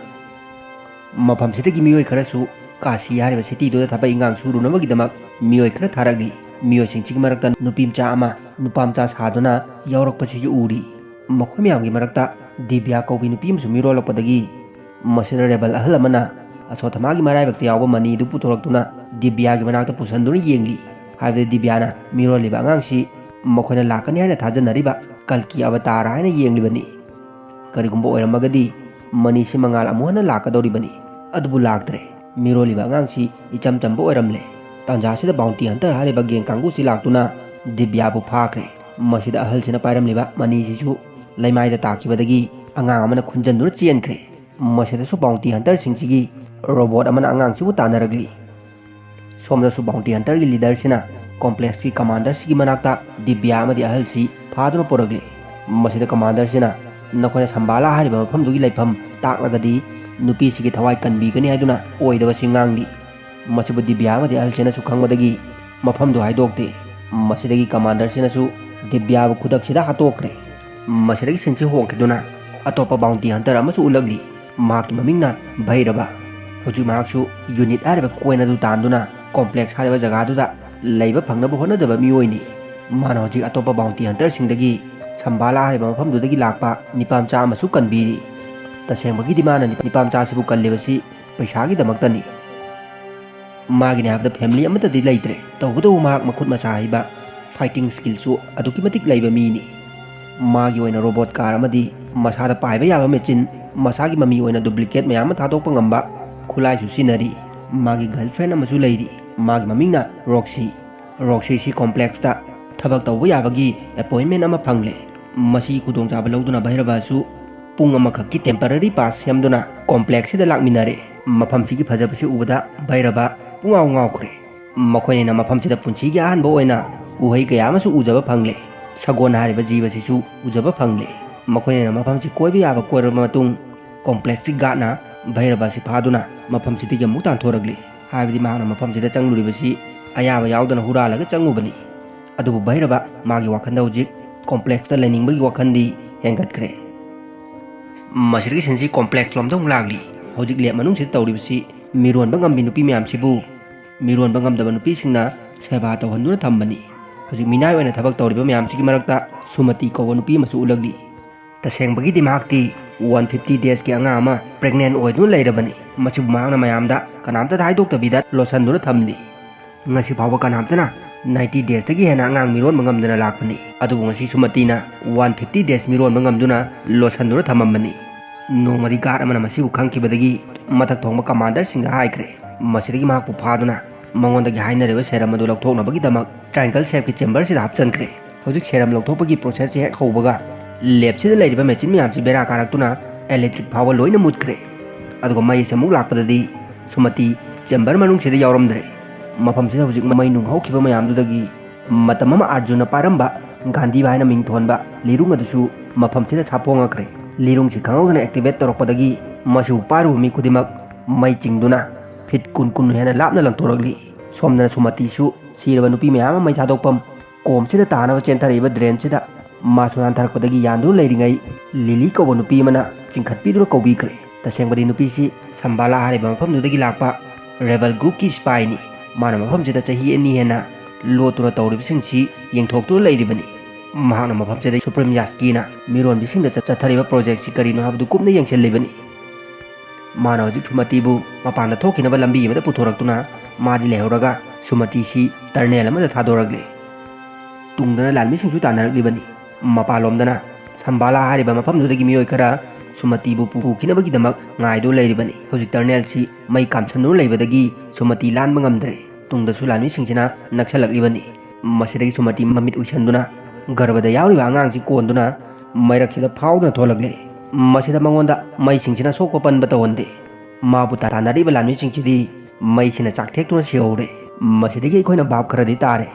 ꯃꯐꯝꯁꯤꯗꯒꯤ ꯃꯤꯑꯣꯏ ꯈꯔꯁꯨ ꯀꯥꯁꯤ ꯍꯥꯏꯔꯤꯕ ꯁꯤꯇꯤꯗꯨꯗ ꯊꯕꯛ ꯏꯪꯈꯥꯡ ꯁꯨꯔꯨꯅꯕꯒꯤꯗꯃꯛ ꯃꯤꯑꯣꯏ ꯈꯔ ꯊꯥꯔꯛꯂꯤ꯫ ꯃꯤꯑꯣꯏꯁꯤꯡꯁꯤꯒꯤ ꯃꯔꯛꯇ ꯅꯨꯄꯤ ꯃꯆꯥ ꯑꯃ ꯅꯨꯄꯥ ꯃꯆꯥ ꯁꯥꯗꯨꯅ ꯌꯥꯎꯔꯛꯄꯁꯤꯁꯨ ꯎꯔꯤ꯫ ꯃꯈꯣꯏ ꯃꯌꯥꯝꯒꯤ ꯃꯔꯛꯇ ꯗꯤꯕ꯭ꯌꯥ ꯀꯧꯕꯤ ꯅꯨꯄꯤ ꯑꯃꯁꯨ ꯃꯤꯔꯣꯜꯂꯛꯄꯗꯒꯤ ꯃꯁꯤꯗ ꯔꯦꯕꯜ ꯑꯍꯜ ꯑꯃꯅ ꯑꯁꯣꯊꯃꯥꯒꯤ ꯃꯔꯥꯏꯕꯛꯇ ꯌꯥꯎꯕ ꯃꯅꯤꯗꯨ ꯄꯨꯊꯣꯔꯛꯇꯨꯅ ꯗꯤꯕ꯭ꯌꯥꯒꯤ ꯃꯅꯥꯛꯇ ꯄꯨꯁꯟꯗꯨꯅ ꯌꯦꯡꯂꯤ꯫ ꯍꯥꯏꯕꯗꯤ ꯗꯤꯕ꯭ꯌꯥꯅ ꯃꯤꯔꯣꯜꯂꯤꯕ ꯑꯉꯥꯡꯁꯤ ꯃꯈꯣꯏꯅ ꯂꯥꯛꯀꯅꯤ ꯍꯥꯏꯅ ꯊꯥꯖꯅꯔꯤꯕ ꯀꯜꯀꯤ ꯑꯕꯇꯥꯔ ꯍꯥꯏꯅ ꯌꯦꯡꯂꯤꯕꯅꯤ꯫ ꯀꯔꯤꯒꯨꯝꯕ ꯑꯣꯏꯔꯝꯃꯒꯗꯤ ꯃꯅꯤꯁꯤ ꯃꯉꯥꯜ ꯑꯃꯨꯛ ꯍꯟꯅ ꯂꯥꯛꯀꯗꯧꯔꯤꯕꯅꯤ꯫ ꯑꯗꯨꯕꯨ ꯂꯥꯛꯇ꯭ꯔꯦ꯫ ꯃꯤꯔꯣꯜꯂꯤꯕ ꯑꯉꯥꯡꯁꯤ ꯏꯆꯝ ꯆꯝꯕ ꯑꯣꯏꯔꯝꯂꯦ꯫ ꯇꯥꯟꯖꯥꯁꯤꯗ ꯕꯥꯎꯟꯇꯤ ꯍꯟꯇꯔ ꯍꯥꯏꯔꯤꯕ ꯒꯦꯡ ꯀꯥꯡꯕꯨꯁꯤ ꯂꯥꯛꯇꯨꯅ ꯗꯤꯕ꯭ꯌꯥꯕꯨ ꯐꯥꯈ꯭ꯔꯦ꯫ ꯃꯁꯤꯗ ꯑꯍꯜꯁꯤꯅ ꯄꯥꯏꯔꯝꯂꯤꯕ ꯃꯅꯤꯁꯤꯁꯨ ꯂꯩꯃꯥꯏꯗ ꯇꯥꯈꯤꯕꯗꯒꯤ ꯑꯉꯥꯡ ꯑꯃꯅ ꯈꯨꯟꯖꯟꯗꯨꯅ ꯆꯦꯟꯈ꯭ꯔꯦ꯫ ꯃꯁꯤꯗꯁꯨ ꯕꯥꯎꯟꯇꯤ ꯍꯟꯇꯔꯁꯤꯡꯁꯤꯒꯤ ꯔꯣꯕꯣꯠ ꯑꯃꯅ ꯑꯉꯥꯡꯁꯤꯕꯨ ꯇꯥꯟꯅꯔꯛꯂꯤ꯫ ꯁꯣꯝꯗꯁꯨ ꯕꯥꯎꯟꯇꯤ ꯍꯟꯇꯔꯒꯤ ꯂꯤꯗꯔꯁꯤꯅ ꯀꯣꯝꯄ꯭ꯂꯦꯛꯁꯀꯤ ꯀꯃꯥꯟꯗꯔꯁꯤꯒꯤ ꯃꯅꯥꯛꯇ ꯗꯤꯕ꯭ꯌꯥ ꯑꯃꯗꯤ ꯑꯍꯜꯁꯤ ꯐꯥꯗꯨꯅ ꯄꯨꯔꯛꯂꯤ꯫ ꯃꯁꯤꯗ ꯀꯃꯥꯟꯗꯔꯁꯤꯅ ꯅꯈꯣꯏꯅ ꯁꯝꯕꯥꯂꯥ ꯍꯥꯏꯔꯤꯕ ꯃꯐꯝꯗꯨꯒꯤ ꯂꯩꯐꯝ ꯇꯥꯛꯂꯒꯗꯤ ꯅꯨꯄꯤꯁꯤꯒꯤ ꯊꯋꯥꯏ ꯀꯟꯕꯤꯒꯅꯤ ꯍꯥꯏꯗꯨꯅ ꯑꯣꯏꯗꯕꯁꯤ ꯉꯥꯡꯂꯤ꯫ ꯃꯁꯤꯕꯨ ꯗꯤꯕ꯭ꯌꯥ ꯑꯃꯗꯤ ꯑꯍꯜꯁꯤꯅꯁꯨ ꯈꯪꯕꯗꯒꯤ ꯃꯐꯝꯗꯨ ꯍꯥꯏꯗꯣꯛꯇꯦ꯫ ꯃꯁꯤꯗꯒꯤ ꯀꯃꯥꯟꯗꯔꯁꯤꯅꯁꯨ ꯗꯤꯕ꯭ꯌꯥꯕꯨ ꯈꯨꯗꯛꯁꯤꯗ ꯍꯥꯠꯇꯣꯛꯈ꯭ꯔꯦ꯫ ꯃꯁꯤꯗꯒꯤ ꯁꯤꯟꯁꯤ ꯍꯣꯡꯈꯤꯗꯨꯅ ꯑꯇꯣꯞꯄ ꯕꯥꯎꯟꯇꯤ ꯍꯟꯇꯔ ꯑꯃꯁꯨ ꯎꯠꯂꯛꯂꯤ꯫ ꯃꯍꯥꯛꯀꯤ ꯃꯃꯤꯡꯅ ꯚꯩꯔꯕ꯫ ꯍꯧꯖꯤꯛ ꯃꯍꯥꯛꯁꯨ ꯌꯨꯅꯤꯠ ꯍꯥꯏꯔꯤꯕ ꯀꯣꯏꯟ ꯑꯗꯨ ꯇꯥꯟꯗꯨꯅ ꯀꯣꯝꯄ꯭ꯂꯦꯛꯁ ꯍꯥꯏꯔꯤꯕ ꯖꯒꯥꯗꯨꯗ ꯂꯩꯕ ꯐꯪꯅꯕ ꯍꯣꯠꯅꯖꯕ ꯃꯤꯑꯣꯏꯅꯤ꯫ ꯃꯥꯅ ꯍꯧꯖꯤꯛ ꯑꯇꯣꯞꯄ ꯕꯥꯎꯟꯇꯤ ꯍꯟꯇꯔꯁꯤꯡꯗꯒꯤ ꯁꯝꯕꯥꯂꯥ ꯍꯥꯏꯔꯤꯕ ꯃꯐꯝꯗꯨꯗꯒꯤ ꯂꯥꯛꯄ ꯅꯤꯄꯥ ꯃꯆꯥ ꯑꯃꯁꯨ ꯀꯟꯕꯤꯔꯤ꯫ ꯇꯁꯦꯡꯕꯒꯤꯗꯤ ꯃꯥꯅ ꯅꯤꯄꯥ ꯃꯆꯥꯁꯤꯕꯨ ꯀꯜꯂꯤꯕꯁꯤ ꯄꯩꯁꯥꯒꯤꯗꯃꯛꯇꯅꯤ꯫ ꯃꯥꯒꯤꯅꯤ ꯍꯥꯏꯕꯗ ꯐꯦꯃꯤꯂꯤ ꯑꯃꯠꯇꯗꯤ ꯂꯩꯇ꯭ꯔꯦ꯫ ꯇꯧꯕꯇꯕꯨ ꯃꯍꯥꯛ ꯃꯈꯨꯠ ꯃꯁꯥ ꯍꯩꯕ, ꯐꯥꯏꯇꯤꯡ ꯁ꯭ꯀꯤꯜꯁꯨ ꯑꯗꯨꯛꯀꯤ ꯃꯇꯤꯛ ꯂꯩꯕ ꯃꯤꯅꯤ꯫ ꯃꯥꯒꯤ ꯑꯣꯏꯅ ꯔꯣꯕꯣꯠ ꯀꯥꯔ ꯑꯃꯗꯤ ꯃꯁꯥꯗ ꯄꯥꯏꯕ ꯌꯥꯕ ꯃꯦꯆꯤꯟ, ꯃꯁꯥꯒꯤ ꯃꯃꯤ ꯑꯣꯏꯅ ꯗꯨꯄ꯭ꯂꯤꯀꯦꯠ ꯃꯌꯥꯝ ꯑꯃ ꯊꯥꯗꯣꯛꯄ ꯉꯝꯕ ꯈꯨꯠꯂꯥꯏꯁꯨ ꯁꯤꯖꯤꯟꯅꯔꯤ꯫ ꯃꯥꯒꯤ ꯒꯔꯜꯐ꯭ꯔꯦꯟ ꯑꯃꯁꯨ ꯂꯩꯔꯤ꯫ ꯃꯥꯒꯤ ꯃꯃꯤꯡꯅ ꯔꯣꯛꯁꯤ꯫ ꯔꯣꯛꯁꯤꯁꯤ ꯀꯣꯝꯄ꯭ꯂꯦꯛꯁꯇ ꯊꯕꯛ ꯇꯧꯕ ꯌꯥꯕꯒꯤ ꯑꯦꯄꯣꯏꯟꯃꯦꯟ ꯑꯃ ꯐꯪꯂꯦ꯫ ꯃꯁꯤꯒꯤ ꯈꯨꯗꯣꯡꯆꯥꯕ ꯂꯧꯗꯨꯅ ꯚꯩꯔꯕꯁꯨ ꯄꯨꯡ ꯑꯃꯈꯛꯀꯤ ꯇꯦꯝꯄꯔꯔꯤ ꯄꯥꯁ ꯁꯦꯝꯗꯨꯅ ꯀꯣꯝꯄ꯭ꯂꯦꯛꯁꯁꯤꯗ ꯂꯥꯛꯃꯤꯟꯅꯔꯦ꯫ ꯃꯐꯝꯁꯤꯒꯤ ꯐꯖꯕꯁꯤ ꯎꯕꯗ ꯚꯩꯔꯕ ꯄꯨꯡꯉꯥꯎ ꯉꯥꯎꯈ꯭ꯔꯦ꯫ ꯃꯈꯣꯏꯅ ꯃꯐꯝꯁꯤꯗ ꯄꯨꯟꯁꯤꯒꯤ ꯑꯍꯥꯟꯕ ꯑꯣꯏꯅ ꯎꯍꯩ ꯀꯌꯥ ꯑꯃꯁꯨ ꯎꯖꯕ ꯐꯪꯂꯦ꯫ ꯁꯒꯣꯜ ꯍꯥꯏꯔꯤꯕ ꯖꯤꯕꯁꯤꯁꯨ ꯎꯖꯕ ꯐꯪꯂꯦ꯫ ꯃꯈꯣꯏꯅ ꯃꯐꯝꯁꯤ ꯀꯣꯏꯕ ꯌꯥꯕ ꯀꯣꯏꯔꯕ ꯃꯇꯨꯡ ꯀꯣꯝꯄ꯭ꯂꯦꯛꯁꯀꯤ ꯒꯥꯔꯗꯅ ꯚꯩꯔꯕ ꯑꯁꯤ ꯐꯥꯗꯨꯅ ꯃꯐꯝꯁꯤꯗꯒꯤ ꯑꯃꯨꯛ ꯇꯥꯟꯊꯣꯔꯛꯂꯤ꯫ ꯍꯥꯏꯕꯗꯤ ꯃꯍꯥꯛꯅ ꯃꯐꯝꯁꯤꯗ ꯆꯪꯂꯨꯔꯤꯕꯁꯤ ꯑꯌꯥꯕ ꯌꯥꯎꯗꯅ ꯍꯨꯔꯥꯜꯂꯒ ꯆꯪꯉꯨꯕꯅꯤ꯫ ꯑꯗꯨꯕꯨ ꯚꯩꯔꯕ ꯃꯥꯒꯤ ꯋꯥꯈꯜꯗ ꯍꯧꯖꯤꯛ ꯀꯣꯝꯄ꯭ꯂꯦꯛꯁꯇ ꯂꯩꯅꯤꯡꯕꯒꯤ ꯋꯥꯈꯜꯗꯤ ꯍꯦꯟꯒꯠꯈ꯭ꯔꯦ꯫ ꯃꯁꯤꯗꯒꯤ ꯁꯤꯟꯁꯤ ꯀꯣꯝꯄ꯭ꯂꯦꯛꯁ ꯂꯣꯝꯗ ꯑꯃꯨꯛ ꯂꯥꯛꯂꯤ꯫ ꯍꯧꯖꯤꯛ ꯂꯦꯞ ꯃꯅꯨꯡꯁꯤꯗ ꯇꯧꯔꯤꯕꯁꯤ ꯃꯤꯔꯣꯟꯕ ꯉꯝꯕꯤ ꯅꯨꯄꯤ ꯃꯌꯥꯝꯁꯤꯕꯨ ꯃꯤꯔꯣꯟꯕ ꯉꯝꯗꯕ ꯅꯨꯄꯤꯁꯤꯡꯅ ꯁꯦꯕꯥ ꯇꯧꯍꯟꯗꯨꯅ ꯊꯝꯕꯅꯤ꯫ ꯍꯧꯖꯤꯛ ꯃꯤꯅꯥꯏ ꯑꯣꯏꯅ ꯊꯕꯛ ꯇꯧꯔꯤꯕ ꯃꯌꯥꯝꯁꯤꯒꯤ ꯃꯔꯛꯇ ꯁꯨꯃꯇꯤ ꯀꯧꯕ ꯅꯨꯄꯤ ꯑꯃꯁꯨ ꯎꯠꯂꯛꯂꯤ꯫ ꯇꯁꯦꯡꯕꯒꯤꯗꯤ ꯃꯍꯥꯛꯇꯤ ꯋꯥꯟ ꯐꯤꯐꯇꯤ ꯗꯦꯖꯀꯤ ꯑꯉꯥꯡ ꯑꯃ ꯄ꯭ꯔꯦꯒꯅꯦꯟ ꯑꯣꯏꯗꯨꯅ ꯂꯩꯔꯕꯅꯤ꯫ ꯃꯁꯤꯕꯨ ꯃꯍꯥꯛꯅ ꯃꯌꯥꯝꯗ ꯀꯅꯥꯝꯇꯗ ꯍꯥꯏꯗꯣꯛꯇꯕꯤꯗ ꯂꯣꯠꯁꯤꯟꯗꯨꯅ ꯊꯝꯂꯤ꯫ ꯉꯁꯤ ꯐꯥꯎꯕ ꯀꯅꯥꯝꯇꯅ ꯅꯥꯏꯟꯇꯤ ꯗꯦꯖꯇꯒꯤ ꯍꯦꯟꯅ ꯑꯉꯥꯡ ꯃꯤꯔꯣꯟꯕ ꯉꯝꯗꯅ ꯂꯥꯛꯄꯅꯤ꯫ ꯑꯗꯨꯕꯨ ꯉꯁꯤ ꯁꯨꯃꯇꯤꯅ ꯋꯥꯟ ꯐꯤꯐꯇꯤ ꯗꯦꯖ ꯃꯤꯔꯣꯟꯕ ꯉꯝꯗꯨꯅ ꯂꯣꯠꯁꯤꯟꯗꯨꯅ ꯊꯝꯃꯝꯕꯅꯤ꯫ ꯅꯣꯡꯃꯗꯤ ꯒꯥꯔꯗ ꯑꯃꯅ ꯃꯁꯤꯕꯨ ꯈꯪꯈꯤꯕꯗꯒꯤ ꯃꯊꯛ ꯊꯣꯡꯕ ꯀꯃꯥꯟꯗꯔꯁꯤꯡꯗ ꯍꯥꯏꯈ꯭ꯔꯦ꯫ ꯃꯁꯤꯗꯒꯤ ꯃꯍꯥꯛꯄꯨ ꯐꯥꯗꯨꯅ ꯃꯉꯣꯟꯗꯒꯤ ꯍꯥꯏꯅꯔꯤꯕ ꯁꯦꯔꯝ ꯑꯗꯨ ꯂꯧꯊꯣꯛꯅꯕꯒꯤꯗꯃꯛ ꯇ꯭ꯔꯥꯏꯡꯒꯜ ꯁꯦꯞꯀꯤ ꯆꯦꯝꯕꯔꯁꯤꯗ ꯍꯥꯞꯆꯤꯟꯈ꯭ꯔꯦ꯫ ꯍꯧꯖꯤꯛ ꯁꯦꯔꯝ ꯂꯧꯊꯣꯛꯄꯒꯤ ꯄ꯭ꯔꯣꯁꯦꯁꯁꯤ ꯍꯦꯛ ꯍꯧꯕꯒ ꯂꯦꯞꯁꯤꯗ ꯂꯩꯔꯤꯕ ꯃꯦꯆꯤꯟ ꯃꯌꯥꯝꯁꯤ ꯕꯦꯔꯥ ꯀꯥꯔꯛꯇꯨꯅ ꯏꯂꯦꯛꯇ꯭ꯔꯤꯛ ꯐꯥꯎꯕ ꯂꯣꯏꯅ ꯃꯨꯠꯈ꯭ꯔꯦ꯫ ꯑꯗꯨꯒ ꯃꯩ ꯑꯁꯤ ꯑꯃꯨꯛ ꯂꯥꯛꯄꯗꯗꯤ ꯁꯨꯃꯇꯤ ꯆꯦꯝꯕꯔ ꯃꯅꯨꯡꯁꯤꯗ ꯌꯥꯎꯔꯝꯗ꯭ꯔꯦ꯫ ꯃꯐꯝꯁꯤꯗ ꯍꯧꯖꯤꯛ ꯃꯩ ꯅꯨꯡ ꯍꯧꯈꯤꯕ ꯃꯌꯥꯝꯗꯨꯗꯒꯤ ꯃꯇꯝ ꯑꯃ ꯑꯥꯔꯖꯨꯟꯅ ꯄꯥꯏꯔꯝꯕ ꯒꯥꯟꯙꯤꯕꯥ ꯍꯥꯏꯅ ꯃꯤꯡ ꯊꯣꯟꯕ ꯂꯤꯔꯨꯡ ꯑꯗꯨꯁꯨ ꯃꯐꯝꯁꯤꯗ ꯁꯥꯐꯣꯡꯉꯛꯈ꯭ꯔꯦ꯫ ꯂꯤꯔꯨꯡꯁꯤ ꯈꯪꯍꯧꯗꯅ ꯑꯦꯛꯇꯤꯚꯦꯠ ꯇꯧꯔꯛꯄꯗꯒꯤ ꯃꯁꯤꯕꯨ ꯄꯥꯏꯔꯨꯕ ꯃꯤ ꯈꯨꯗꯤꯡꯃꯛ ꯃꯩ ꯆꯤꯡꯗꯨꯅ ꯐꯤꯠ ꯀꯨꯟ ꯀꯨꯟ ꯍꯦꯟꯅ ꯂꯥꯞꯅ ꯂꯪꯊꯣꯔꯛꯂꯤ꯫ ꯁꯣꯝꯗꯅ ꯁꯨꯃꯇꯤꯁꯨ ꯁꯤꯔꯕ ꯅꯨꯄꯤ ꯃꯌꯥꯝ ꯑꯃ ꯃꯩ ꯊꯥꯗꯣꯛꯐꯝ ꯀꯣꯝꯁꯤꯗ ꯇꯥꯅꯕ ꯆꯦꯟꯊꯔꯛꯏꯕ ꯗ꯭ꯔꯦꯟꯁꯤꯗ ꯃꯥꯁꯨ ꯅꯥꯟꯊꯔꯛꯄꯗꯒꯤ ꯌꯥꯟꯗꯨꯅ ꯂꯩꯔꯤꯉꯩ ꯂꯤꯂꯤ ꯀꯧꯕ ꯅꯨꯄꯤ ꯑꯃꯅ ꯆꯤꯡꯈꯠꯄꯤꯗꯨꯅ ꯀꯧꯕꯤꯈ꯭ꯔꯦ꯫ ꯇꯁꯦꯡꯕꯗꯤ ꯅꯨꯄꯤꯁꯤ ꯁꯝꯕꯥꯂꯥ ꯍꯥꯏꯔꯤꯕ ꯃꯐꯝꯗꯨꯗꯒꯤ ꯂꯥꯛꯄ ꯔꯦꯕꯦꯜ ꯒ꯭ꯔꯨꯞꯀꯤ ꯁꯤꯄꯥꯏꯅꯤ꯫ ꯃꯥꯅ ꯃꯐꯝꯁꯤꯗ ꯆꯍꯤ ꯑꯅꯤ ꯍꯦꯟꯅ ꯂꯣꯠꯇꯨꯅ ꯇꯧꯔꯤꯕꯁꯤꯡꯁꯤ ꯌꯦꯡꯊꯣꯛꯇꯨꯅ ꯂꯩꯔꯤꯕꯅꯤ꯫ ꯃꯍꯥꯛꯅ ꯃꯐꯝꯁꯤꯗ ꯁꯨꯄ꯭ꯔꯤꯝ ꯌꯥꯁꯀꯤꯅ ꯃꯤꯔꯣꯟꯕꯤꯁꯤꯡꯗ ꯆꯠ-, ꯆꯠꯊꯔꯤꯕ ꯄ꯭ꯔꯣꯖꯦꯛꯁꯤ ꯀꯔꯤꯅꯣ ꯍꯥꯏꯕꯗꯨ ꯀꯨꯞꯅ ꯌꯦꯡꯁꯤꯜꯂꯤꯕꯅꯤ꯫ ꯃꯥꯅ ꯍꯧꯖꯤꯛ ꯁꯨꯃꯇꯤꯕꯨ ꯃꯄꯥꯟꯗ ꯊꯣꯛꯈꯤꯅꯕ ꯂꯝꯕꯤ ꯑꯃꯗ ꯄꯨꯊꯣꯔꯛꯇꯨꯅ ꯃꯥꯗꯤ ꯂꯩꯍꯧꯔꯒ ꯁꯨꯃꯇꯤꯁꯤ ꯇꯔꯅꯦꯜ ꯑꯃꯗ ꯊꯥꯗꯣꯔꯛꯂꯦ꯫ ꯇꯨꯡꯗꯅ ꯂꯥꯟꯃꯤꯁꯤꯡꯁꯨ ꯇꯥꯟꯅꯔꯛꯂꯤꯕꯅꯤ꯫ ꯃꯄꯥꯟꯂꯣꯝꯗꯅ ꯁꯝꯕꯥꯂꯥ ꯍꯥꯏꯔꯤꯕ ꯃꯐꯝꯗꯨꯗꯒꯤ ꯃꯤꯑꯣꯏ ꯈꯔ ꯁꯨꯃꯇꯤꯕꯨ ꯄꯨꯈꯤꯅꯕꯒꯤꯗꯃꯛ ꯉꯥꯏꯗꯨꯅ ꯂꯩꯔꯤꯕꯅꯤ꯫ ꯍꯧꯖꯤꯛ ꯇꯔꯅꯦꯜꯁꯤ ꯃꯩ ꯀꯥꯝꯁꯟꯗꯨꯅ ꯂꯩꯕꯗꯒꯤ ꯁꯨꯃꯇꯤ ꯂꯥꯟꯕ ꯉꯝꯗ꯭ꯔꯦ꯫ ꯇꯨꯡꯗꯁꯨ ꯂꯥꯟꯃꯤꯁꯤꯡꯁꯤꯅ ꯅꯛꯁꯜꯂꯛꯂꯤꯕꯅꯤ꯫ ꯃꯁꯤꯗꯒꯤ ꯁꯨꯃꯇꯤ ꯃꯃꯤꯠ ꯎꯏꯁꯟꯗꯨꯅ ꯒꯔꯚꯗ ꯌꯥꯎꯔꯤꯕ ꯑꯉꯥꯡꯁꯤ ꯀꯣꯟꯗꯨꯅ ꯃꯩꯔꯛꯁꯤꯗ ꯐꯥꯎꯗꯨꯅ ꯊꯣꯛꯂꯛꯂꯦ꯫ ꯃꯁꯤꯗ ꯃꯉꯣꯟꯗ ꯃꯩꯁꯤꯡꯁꯤꯅ ꯁꯣꯛꯄ ꯄꯟꯕ ꯇꯧꯍꯟꯗꯦ꯫ ꯃꯥꯕꯨ ꯇꯥꯟꯅꯔꯤꯕ ꯂꯥꯟꯃꯤꯁꯤꯡꯁꯤꯗꯤ ꯃꯩꯁꯤꯅ ꯆꯥꯛꯊꯦꯛꯇꯨꯅ ꯁꯤꯍꯧꯔꯦ꯫ ꯃꯁꯤꯗꯒꯤ ꯑꯩꯈꯣꯏꯅ ꯚꯥꯞ ꯈꯔꯗꯤ ꯇꯥꯔꯦ꯫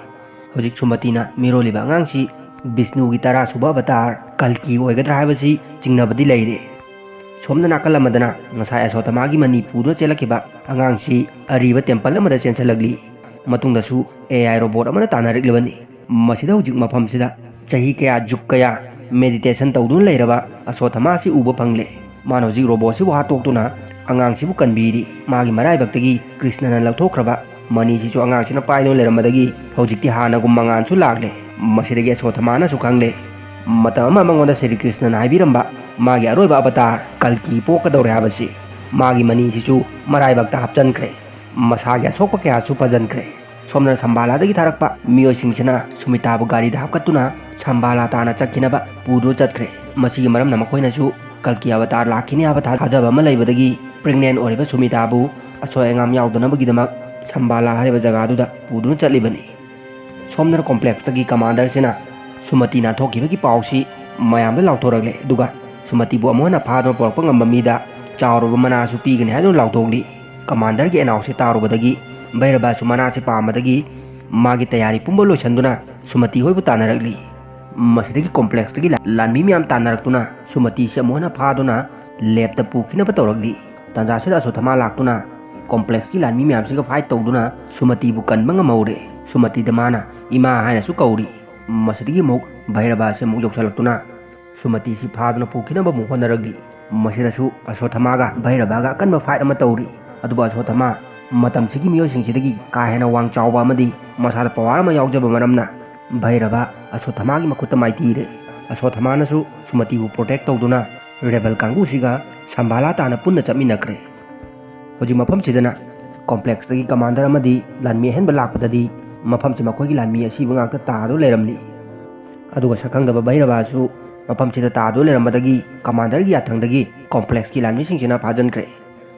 ꯍꯧꯖꯤꯛ ꯁꯨꯃꯇꯤꯅ ꯃꯤꯔꯣꯜꯂꯤꯕ ꯑꯉꯥꯡꯁꯤ ꯕꯤꯁꯅꯨꯒꯤ ꯇꯔꯥꯁꯨꯕ ꯑꯕꯇꯥꯔ ꯀꯜꯀꯤ ꯑꯣꯏꯒꯗ꯭ꯔꯥ ꯍꯥꯏꯕꯁꯤ ꯆꯤꯡꯅꯕꯗꯤ ꯂꯩꯔꯦ꯫ ꯁꯣꯝꯗ ꯅꯥꯀꯜ ꯑꯃꯗꯅ ꯉꯁꯥꯏ ꯑꯁꯣꯇꯃꯥꯒꯤ ꯃꯅꯤ ꯄꯨꯗꯨꯅ ꯆꯦꯜꯂꯛꯈꯤꯕ ꯑꯉꯥꯡꯁꯤ ꯑꯔꯤꯕ ꯇꯦꯝꯄꯜ ꯑꯃꯗ ꯆꯦꯟꯁꯤꯜꯂꯛꯂꯤ꯫ ꯃꯇꯨꯡꯗꯁꯨ ꯑꯦ ꯑꯥꯏ ꯔꯣꯕꯣꯠ ꯑꯃꯅ ꯇꯥꯟꯅꯔꯛꯂꯤꯕꯅꯤ꯫ ꯃꯁꯤꯗ ꯍꯧꯖꯤꯛ ꯃꯐꯝꯁꯤꯗ ꯆꯍꯤ ꯀꯌꯥ, ꯖꯨꯛ ꯀꯌꯥ meditation ꯇꯧꯗꯨꯅ ꯂꯩꯔꯕ ꯑꯁꯣꯊꯃꯥ ꯑꯁꯤ ꯎꯕ ꯐꯪꯂꯦ꯫ ꯃꯥꯅ ꯍꯧꯖꯤꯛ ꯔꯣꯕꯣꯠꯁꯤꯕꯨ ꯍꯥꯠꯇꯣꯛꯇꯨꯅ ꯑꯉꯥꯡꯁꯤꯕꯨ ꯀꯟꯕꯤꯔꯤ꯫ ꯃꯥꯒꯤ ꯃꯔꯥꯏꯕꯛꯇꯒꯤ ꯀ꯭ꯔꯤꯁꯅꯅ ꯂꯧꯊꯣꯛꯈ꯭ꯔꯕ ꯃꯅꯤꯁꯤꯁꯨ ꯑꯉꯥꯡꯁꯤꯅ ꯄꯥꯏꯗꯨꯅ ꯂꯩꯔꯝꯕꯗꯒꯤ ꯍꯧꯖꯤꯛꯇꯤ ꯍꯥꯟꯅꯒꯨꯝ ꯃꯉꯥꯜꯁꯨ ꯂꯥꯛꯂꯦ꯫ ꯃꯁꯤꯗꯒꯤ ꯑꯁꯣꯊꯃꯥꯅꯁꯨ ꯈꯪꯂꯦ, ꯃꯇꯝ ꯑꯃ ꯃꯉꯣꯟꯗ ꯁ꯭ꯔꯤ ꯀ꯭ꯔꯤꯁꯅꯅ ꯍꯥꯏꯕꯤꯔꯝꯕ ꯃꯥꯒꯤ ꯑꯔꯣꯏꯕ ꯑꯕꯇꯥꯔ ꯀꯜꯀꯤ ꯄꯣꯛꯀꯗꯧꯔꯦ ꯍꯥꯏꯕꯁꯤ꯫ ꯃꯥꯒꯤ ꯃꯅꯤꯁꯤꯁꯨ ꯃꯔꯥꯏꯕꯛꯇ ꯍꯥꯞꯆꯟꯈ꯭ꯔꯦ꯫ ꯃꯁꯥꯒꯤ ꯑꯁꯣꯛꯄ ꯀꯌꯥꯁꯨ ꯐꯖꯟꯈ꯭ꯔꯦ꯫ ꯁꯣꯝꯗꯅ ꯁꯝꯕꯥꯂꯥꯗꯒꯤ ꯊꯥꯔꯛꯄ ꯃꯤꯑꯣꯏꯁꯤꯡꯁꯤꯅ ꯁꯨꯃꯤꯇꯥꯕꯨ ꯒꯥꯔꯤꯗ ꯍꯥꯞꯀꯠꯇꯨꯅ ꯁꯝꯕꯥꯂꯥ ꯇꯥꯅ ꯆꯠꯈꯤꯅꯕ ꯄꯨꯗꯨꯅ ꯆꯠꯈ꯭ꯔꯦ꯫ ꯃꯁꯤꯒꯤ ꯃꯔꯝꯅ ꯃꯈꯣꯏꯅꯁꯨ ꯀꯜꯀꯤ ꯑꯕꯇꯥꯔ ꯂꯥꯛꯈꯤꯅꯤ ꯍꯥꯏꯕ ꯊꯥ-, ꯊꯥꯖꯕ ꯑꯃ ꯂꯩꯕꯗꯒꯤ pregnant ꯑꯣꯏꯔꯤꯕ ꯁꯨꯃꯤꯇꯥꯕꯨ ꯑꯁꯣꯏ ꯑꯉꯥꯝ ꯌꯥꯎꯗꯅꯕꯒꯤꯗꯃꯛ ꯁꯝꯕꯥꯂꯥ ꯍꯥꯏꯔꯤꯕ ꯖꯒꯥꯗꯨꯗ ꯄꯨꯗꯨꯅ ꯆꯠꯂꯤꯕꯅꯤ꯫ ꯁꯣꯝꯗꯅ complexꯇꯒꯤ commanderꯁꯤꯅ ꯁꯨꯃꯇꯤ ꯅꯥꯟꯊꯣꯛꯈꯤꯕꯒꯤ ꯄꯥꯎꯁꯤ ꯃꯌꯥꯝꯗ ꯂꯥꯎꯊꯣꯔꯛꯂꯦ꯫ ꯑꯗꯨꯒ ꯁꯨꯃꯇꯤꯕꯨ ꯑꯃꯨꯛ ꯍꯟꯅ ꯐꯥꯗꯨꯅ ꯄꯨꯔꯛꯄ ꯉꯝꯕ ꯃꯤꯗ ꯆꯥꯎꯔꯕ ꯃꯅꯥꯁꯨ ꯄꯤꯒꯅꯤ ꯍꯥꯏꯗꯨꯅ ꯂꯥꯎꯊꯣꯛꯂꯤ꯫ Commanderꯒꯤ ꯑꯅꯥꯎꯁꯤ ꯇꯥꯔꯨꯕꯗꯒꯤ ꯚꯩꯔꯕꯁꯨ ꯃꯅꯥꯁꯤ ꯄꯥꯝꯕꯗꯒꯤ ꯃꯥꯒꯤ ꯇꯌꯥꯔꯤ ꯄꯨꯝꯕ ꯂꯣꯏꯁꯤꯟꯗꯨꯅ ꯁꯨꯃꯇꯤ ꯍꯣꯏꯕꯨ ꯇꯥꯟꯅꯔꯛꯂꯤ꯫ ꯃꯁꯤꯗꯒꯤ complexꯇꯒꯤ ꯂꯥ-, ꯂꯥꯟꯃꯤ ꯃꯌꯥꯝ ꯇꯥꯟꯅꯔꯛꯇꯨꯅ ꯁꯨꯃꯇꯤꯁꯤ ꯑꯃꯨꯛ ꯍꯟꯅ ꯐꯥꯗꯨꯅ labꯇ ꯄꯨꯈꯤꯅꯕ ꯇꯧꯔꯛꯂꯤ꯫ ꯇꯥꯟꯖꯥꯁꯤꯗ ꯑꯁꯣꯊꯃꯥ ꯂꯥꯛꯇꯨꯅ complexꯀꯤ ꯂꯥꯟꯃꯤ ꯃꯌꯥꯝꯁꯤꯒ fight ꯇꯧꯗꯨꯅ ꯁꯨꯃꯇꯤꯕꯨ ꯀꯟꯕ ꯉꯝꯍꯧꯔꯦ꯫ ꯁꯨꯃꯇꯤꯗ ꯃꯥꯅ ꯏꯃꯥ ꯍꯥꯏꯅꯁꯨ ꯀꯧꯔꯤ꯫ ꯃꯁꯤꯗꯒꯤ ꯑꯃꯨꯛ ꯚꯩꯔꯕ ꯑꯁꯤ ꯑꯃꯨꯛ ꯌꯧꯁꯤꯜꯂꯛꯇꯨꯅ ꯁꯨꯃꯇꯤꯁꯤ ꯐꯥꯗꯨꯅ ꯄꯨꯈꯤꯅꯕ ꯑꯃꯨꯛ ꯍꯣꯠꯅꯔꯛꯂꯤ꯫ ꯃꯁꯤꯗꯁꯨ ꯑꯁꯣꯊꯃꯥꯒ ꯚꯩꯔꯕꯒ ꯑꯀꯟꯕ fight ꯑꯃ ꯇꯧꯔꯤ꯫ ꯑꯗꯨꯕꯨ ꯑꯁꯣꯊꯃꯥ ꯃꯇꯝꯁꯤꯒꯤ ꯃꯤꯑꯣꯏꯁꯤꯡꯁꯤꯗꯒꯤ ꯀꯥ ꯍꯦꯟꯅ ꯋꯥꯡ ꯆꯥꯎꯕ ꯑꯃꯗꯤ ꯃꯁꯥꯗ power ꯑꯃ ꯌꯥꯎꯖꯕ ꯃꯔꯝꯅ ꯚꯩꯔꯕ ꯑꯁꯣꯊꯃꯥꯒꯤ ꯃꯈꯨꯠꯇ ꯃꯥꯏꯊꯤꯔꯦ꯫ ꯑꯁꯣꯊꯃꯥꯅꯁꯨ ꯁꯨꯃꯇꯤꯕꯨ protect ꯇꯧꯗꯨꯅ rebel ꯀꯥꯡꯕꯨꯁꯤꯒ ꯁꯝꯕꯥꯂꯥ ꯇꯥꯅ ꯄꯨꯟꯅ ꯆꯠꯃꯤꯟꯅꯈ꯭ꯔꯦ꯫ ꯍꯧꯖꯤꯛ ꯃꯐꯝꯁꯤꯗꯅ complexꯇꯒꯤ commander ꯑꯃꯗꯤ ꯂꯥꯟꯃꯤ ꯑꯍꯦꯟꯕ ꯂꯥꯛꯄꯗꯗꯤ ꯃꯐꯝꯁꯤ ꯃꯈꯣꯏꯒꯤ ꯂꯥꯟꯃꯤ ꯑꯁꯤꯕ ꯉꯥꯛꯇ ꯇꯥꯗꯨꯅ ꯂꯩꯔꯝꯂꯤ꯫ ꯑꯗꯨꯒ ꯁꯛꯈꯪꯗꯕ ꯚꯩꯔꯕꯁꯨ ꯃꯐꯝꯁꯤꯗ ꯇꯥꯗꯨꯅ ꯂꯩꯔꯝꯕꯗꯒꯤ commanderꯒꯤ ꯌꯥꯊꯪꯗꯒꯤ complexꯀꯤ ꯂꯥꯟꯃꯤꯁꯤꯡꯁꯤꯅ ꯐꯥꯖꯤꯟꯈ꯭ꯔꯦ꯫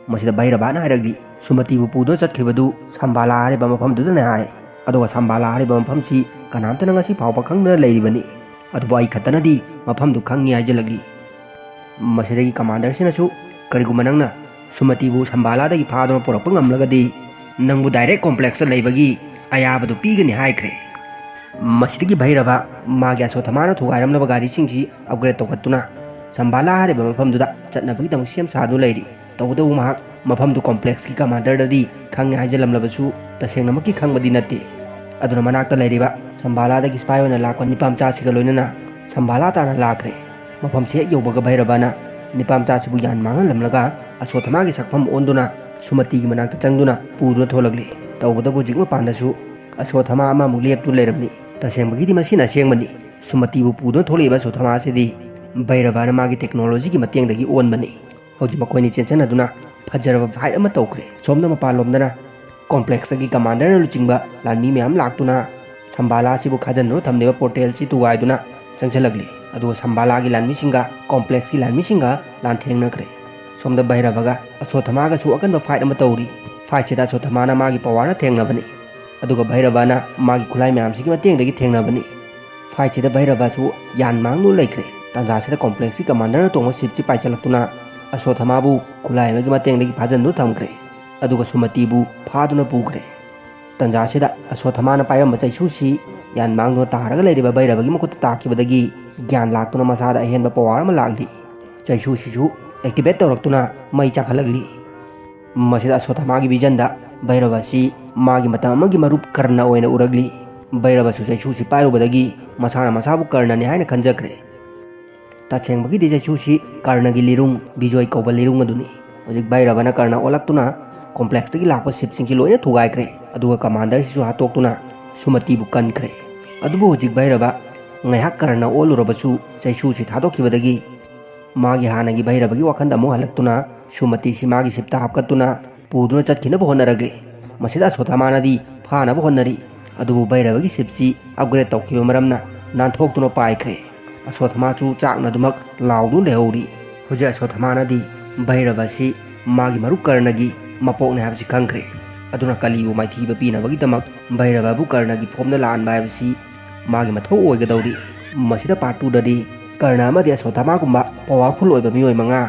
ꯃꯁꯤꯗ ꯚꯩꯔꯕꯅ ꯍꯥꯏꯔꯛꯂꯤ, ꯁꯨꯃꯇꯤꯕꯨ ꯄꯨꯗꯨꯅ ꯆꯠꯈ꯭ꯔꯤꯕꯗꯨ ꯁꯝꯕꯥꯂꯥ ꯍꯥꯏꯔꯤꯕ ꯃꯐꯝꯗꯨꯗꯅꯦ ꯍꯥꯏ꯫ ꯑꯗꯨꯒ ꯁꯝꯕꯥꯂꯥ ꯍꯥꯏꯔꯤꯕ ꯃꯐꯝꯁꯤ ꯀꯅꯥꯝꯇꯅ ꯉꯁꯤ ꯐꯥꯎꯕ ꯈꯪꯗꯅ ꯂꯩꯔꯤꯕꯅꯤ꯫ ꯑꯗꯨꯕꯨ ꯑꯩ ꯈꯛꯇꯅꯗꯤ ꯃꯐꯝꯗꯨ ꯈꯪꯉꯤ ꯍꯥꯏꯖꯤꯜꯂꯛꯂꯤ꯫ ꯃꯁꯤꯗꯒꯤ commanderꯁꯤꯅꯁꯨ, "ꯀꯔꯤꯒꯨꯝꯕ ꯅꯪꯅ ꯁꯨꯃꯇꯤꯕꯨ ꯁꯝꯕꯥꯂꯥꯗꯒꯤ ꯐꯥꯗꯨꯅ ꯄꯨꯔꯛꯄ ꯉꯝꯂꯒꯗꯤ ꯅꯪꯕꯨ direct complexꯇ ꯂꯩꯕꯒꯤ ꯑꯌꯥꯕꯗꯨ ꯄꯤꯒꯅꯤ" ꯍꯥꯏꯈ꯭ꯔꯦ꯫ ꯃꯁꯤꯗꯒꯤ ꯚꯩꯔꯕ ꯃꯥꯒꯤ ꯑꯁꯣꯊꯃꯥꯅ ꯊꯨꯒꯥꯏꯔꯝꯂꯕ ꯒꯥꯔꯤꯁꯤꯡꯁꯤ upgrade ꯇꯧꯈꯠꯇꯨꯅ ꯁꯝꯕꯥꯂꯥ ꯍꯥꯏꯔꯤꯕ ꯃꯐꯝꯗꯨꯗ ꯆꯠꯅꯕꯒꯤꯗꯃꯛ ꯁꯦꯝ ꯁꯥꯗꯨꯅ ꯂꯩꯔꯤ꯫ ꯇꯧꯕꯇꯕꯨ ꯃꯍꯥꯛ ꯃꯐꯝꯗꯨ complexꯀꯤ commanderꯗꯗꯤ ꯈꯪꯉꯦ ꯍꯥꯏꯖꯤꯜꯂꯝꯂꯕꯁꯨ ꯇꯁꯦꯡꯅꯃꯛꯀꯤ ꯈꯪꯕꯗꯤ ꯅꯠꯇꯦ꯫ ꯑꯗꯨꯅ ꯃꯅꯥꯛꯇ ꯂꯩꯔꯤꯕ ꯁꯝꯕꯥꯂꯥꯗꯒꯤ ꯁꯤꯐꯥꯏ ꯑꯣꯏꯅ ꯂꯥꯛꯄ ꯅꯤꯄꯥ ꯃꯆꯥꯁꯤꯒ ꯂꯣꯏꯅꯅ ꯁꯝꯕꯥꯂꯥ ꯇꯥꯟꯅ ꯂꯥꯛꯈ꯭ꯔꯦ꯫ ꯃꯐꯝꯁꯤ ꯍꯦꯛ ꯌꯧꯕꯒ ꯚꯩꯔꯕꯅ ꯅꯤꯄꯥ ꯃꯆꯥꯁꯤꯕꯨ ꯌꯥꯟ ꯃꯥꯡꯍꯜꯂꯝꯂꯒ ꯑꯁꯣꯊꯃꯥꯒꯤ ꯁꯛꯐꯝ ꯑꯣꯟꯗꯨꯅ ꯁꯨꯃꯇꯤꯒꯤ ꯃꯅꯥꯛꯇ ꯆꯪꯗꯨꯅ ꯄꯨꯗꯨꯅ ꯊꯣꯛꯂꯛꯂꯤ꯫ ꯇꯧꯕꯇꯕꯨ ꯍꯧꯖꯤꯛ ꯃꯄꯥꯟꯗꯁꯨ ꯑꯁꯣꯊꯃꯥ ꯑꯃꯃꯨꯛ ꯂꯦꯞꯇꯨꯅ ꯂꯩꯔꯝꯂꯤ꯫ ꯇꯁꯦꯡꯕꯒꯤꯗꯤ ꯃꯁꯤꯅ ꯑꯁꯦꯡꯕꯅꯤ꯫ ꯁꯨꯃꯇꯤꯕꯨ ꯄꯨꯗꯨꯅ ꯊꯣꯛꯂꯛꯏꯕ ꯑꯁꯣꯊꯃꯥ ꯑꯁꯤꯗꯤ ꯚꯩꯔꯕꯅ ꯃꯥꯒꯤ ꯇꯦꯛꯅꯣꯂꯣꯖꯤꯒꯤ ꯃꯇꯦꯡꯗꯒꯤ ꯑꯣꯟꯕꯅꯤ꯫ ꯍꯧꯖꯤꯛ ꯃꯈꯣꯏꯅꯤ ꯆꯦꯟꯁꯤꯟꯅꯗꯨꯅ ꯐꯖꯔꯕ ꯐꯥꯏꯠ ꯑꯃ ꯇꯧꯈ꯭ꯔꯦ꯫ ꯁꯣꯝꯗ ꯃꯄꯥꯟꯂꯣꯝꯗꯅ ꯀꯣꯝꯄ꯭ꯂꯦꯛꯁꯇꯒꯤ ꯀꯃꯥꯟꯗꯔꯅ ꯂꯨꯆꯤꯡꯕ ꯂꯥꯟꯃꯤ ꯃꯌꯥꯝ ꯂꯥꯛꯇꯨꯅ ꯁꯝꯕꯥꯂꯥ ꯑꯁꯤꯕꯨ ꯈꯥꯖꯤꯟꯗꯨꯅ ꯊꯝꯂꯤꯕ ꯄꯣꯔꯇꯦꯜꯁꯤ ꯊꯨꯒꯥꯏꯗꯨꯅ ꯆꯪꯁꯤꯜꯂꯛꯂꯤ꯫ ꯑꯗꯨꯒ ꯁꯝꯕꯥꯂꯥꯒꯤ ꯂꯥꯟꯃꯤꯁꯤꯡꯒ ꯀꯣꯝꯄ꯭ꯂꯦꯛꯁꯀꯤ ꯂꯥꯟꯃꯤꯁꯤꯡꯒ ꯂꯥꯟꯊꯦꯡꯅꯈ꯭ꯔꯦ꯫ ꯁꯣꯝꯗ ꯚꯩꯔꯕꯒ ꯑꯁꯣꯊꯃꯥꯒꯁꯨ ꯑꯀꯟꯕ ꯐꯥꯏꯠ ꯑꯃ ꯇꯧꯔꯤ꯫ ꯐꯥꯏꯠꯁꯤꯗ ꯑꯁꯣꯊꯃꯥꯅ ꯃꯥꯒꯤ ꯄꯋꯥꯔꯅ ꯊꯦꯡꯅꯕꯅꯤ꯫ ꯑꯗꯨꯒ ꯚꯩꯔꯕꯅ ꯃꯥꯒꯤ ꯈꯨꯠꯂꯥꯏ ꯃꯌꯥꯝꯁꯤꯒꯤ ꯃꯇꯦꯡꯗꯒꯤ ꯊꯦꯡꯅꯕꯅꯤ꯫ ꯐꯥꯏꯠꯁꯤꯗ ꯚꯩꯔꯕꯁꯨ ꯌꯥꯟ ꯃꯥꯡꯗꯨꯅ ꯂꯩꯈ꯭ꯔꯦ꯫ ꯇꯥꯟꯖꯥꯁꯤꯗ ꯀꯣꯝꯄ꯭ꯂꯦꯛꯁꯀꯤ ꯀꯃꯥꯟꯗꯔꯅ ꯇꯣꯡꯕ ꯁꯤꯞꯁꯤ ꯄꯥꯏꯁꯤꯜꯂꯛꯇꯨꯅ ꯑꯁꯣꯊꯃꯥꯕꯨ ꯈꯨꯠꯂꯥꯏ ꯑꯃꯒꯤ ꯃꯇꯦꯡꯗꯒꯤ ꯐꯥꯖꯤꯟꯗꯨꯅ ꯊꯝꯈ꯭ꯔꯦ꯫ ꯑꯗꯨꯒ ꯁꯨꯃꯇꯤꯕꯨ ꯐꯥꯗꯨꯅ ꯄꯨꯈ꯭ꯔꯦ꯫ ꯇꯥꯟꯖꯥꯁꯤꯗ ꯑꯁꯣꯊꯃꯥꯅ ꯄꯥꯏꯔꯝꯕ ꯆꯩꯁꯨꯁꯤ ꯌꯥꯟ ꯃꯥꯡꯗꯨꯅ ꯇꯥꯔꯒ ꯂꯩꯔꯤꯕ ꯚꯩꯔꯕꯒꯤ ꯃꯈꯨꯠꯇ ꯇꯥꯈꯤꯕꯗꯒꯤ ꯒ꯭ꯌꯥꯟ ꯂꯥꯛꯇꯨꯅ ꯃꯁꯥꯗ ꯑꯍꯦꯟꯕ ꯄꯋꯥꯔ ꯑꯃ ꯂꯥꯛꯂꯤ꯫ ꯆꯩꯁꯨꯁꯤꯁꯨ ꯑꯦꯛꯇꯤꯚꯦꯠ ꯇꯧꯔꯛꯇꯨꯅ ꯃꯩ ꯆꯥꯛꯈꯠꯂꯛꯂꯤ꯫ ꯃꯁꯤꯗ ꯑꯁꯣꯊꯃꯥꯒꯤ ꯚꯤꯖꯟꯗ ꯚꯩꯔꯕ ꯑꯁꯤ ꯃꯥꯒꯤ ꯃꯇꯝ ꯑꯃꯒꯤ ꯃꯔꯨꯞ ꯀꯔꯅ ꯑꯣꯏꯅ ꯎꯔꯛꯂꯤ꯫ ꯚꯩꯔꯕꯁꯨ ꯆꯩꯁꯨꯁꯤ ꯄꯥꯏꯔꯨꯕꯗꯒꯤ ꯃꯁꯥꯅ ꯃꯁꯥꯕꯨ ꯀꯔꯅꯅꯤ ꯍꯥꯏꯅ ꯈꯟꯖꯈ꯭ꯔꯦ꯫ ꯇꯁꯦꯡꯕꯒꯤꯗꯤ ꯆꯩꯁꯨꯁꯤ ꯀꯔꯅꯒꯤ ꯂꯤꯔꯨꯡ, ꯕꯤꯖꯣꯏ ꯀꯧꯕ ꯂꯤꯔꯨꯡ ꯑꯗꯨꯅꯤ꯫ ꯍꯧꯖꯤꯛ ꯚꯩꯔꯕꯅ ꯀꯔꯅ ꯑꯣꯜꯂꯛꯇꯨꯅ ꯀꯣꯝꯄ꯭ꯂꯦꯛꯁꯇꯒꯤ ꯂꯥꯛꯄ ꯁꯤꯞꯁꯤꯡꯁꯤ ꯂꯣꯏꯅ ꯊꯨꯒꯥꯏꯈ꯭ꯔꯦ꯫ ꯑꯗꯨꯒ ꯀꯃꯥꯟꯗꯔꯁꯤꯁꯨ ꯍꯥꯠꯇꯣꯛꯇꯨꯅ ꯁꯨꯃꯇꯤꯕꯨ ꯀꯟꯈ꯭ꯔꯦ꯫ ꯑꯗꯨꯕꯨ ꯍꯧꯖꯤꯛ ꯚꯩꯔꯕ ꯉꯥꯏꯍꯥꯛ ꯀꯔꯅ ꯑꯣꯜꯂꯨꯔꯕꯁꯨ ꯆꯩꯁꯨꯁꯤ ꯊꯥꯗꯣꯛꯈꯤꯕꯗꯒꯤ ꯃꯥꯒꯤ ꯍꯥꯟꯅꯒꯤ ꯚꯩꯔꯕꯒꯤ ꯋꯥꯈꯜꯗ ꯑꯃꯨꯛ ꯍꯜꯂꯛꯇꯨꯅ ꯁꯨꯃꯇꯤꯁꯤ ꯃꯥꯒꯤ ꯁꯤꯞꯇ ꯍꯥꯞꯀꯠꯇꯨꯅ ꯄꯨꯗꯨꯅ ꯆꯠꯈꯤꯅꯕ ꯍꯣꯠꯅꯔꯛꯂꯤ꯫ ꯃꯁꯤꯗ ꯑꯁꯣꯊꯃꯥꯅꯗꯤ ꯐꯥꯅꯕ ꯍꯣꯠꯅꯔꯤ꯫ ꯑꯗꯨꯕꯨ ꯚꯩꯔꯕꯒꯤ ꯁꯤꯞꯁꯤ ꯑꯞꯒ꯭ꯔꯦꯗ ꯇꯧꯈꯤꯕ ꯃꯔꯝꯅ ꯅꯥꯟꯊꯣꯛꯇꯨꯅ ꯄꯥꯏꯈ꯭ꯔꯦ꯫ ꯑꯁꯣꯊꯃꯥꯁꯨ ꯆꯥꯛꯅꯗꯨꯃꯛ ꯂꯥꯎꯗꯨꯅ ꯂꯩꯍꯧꯔꯤ꯫ ꯍꯧꯖꯤꯛ ꯑꯁꯣꯊꯃꯥꯅꯗꯤ ꯚꯩꯔꯕ ꯑꯁꯤ ꯃꯥꯒꯤ ꯃꯔꯨꯞ ꯀꯔꯅꯒꯤ ꯃꯄꯣꯛꯅꯤ ꯍꯥꯏꯕꯁꯤ ꯈꯪꯈ꯭ꯔꯦ꯫ ꯑꯗꯨꯅ ꯀꯂꯤꯕꯨ ꯃꯥꯏꯊꯤꯕ ꯄꯤꯅꯕꯒꯤꯗꯃꯛ ꯚꯩꯔꯕꯕꯨ ꯀꯔꯅꯒꯤ ꯐꯣꯝꯗ ꯂꯥꯛꯍꯟꯕ ꯍꯥꯏꯕꯁꯤ ꯃꯥꯒꯤ ꯃꯊꯧ ꯑꯣꯏꯒꯗꯧꯔꯤ꯫ ꯃꯁꯤꯗ ꯄꯥꯔꯠ ꯇꯨꯗꯗꯤ ꯀꯔꯅ ꯑꯃꯗꯤ ꯑꯁꯣꯊꯃꯥꯒꯨꯝꯕ ꯄꯋꯥꯔꯐꯨꯜ ꯑꯣꯏꯕ ꯃꯤꯑꯣꯏ ꯃꯉꯥ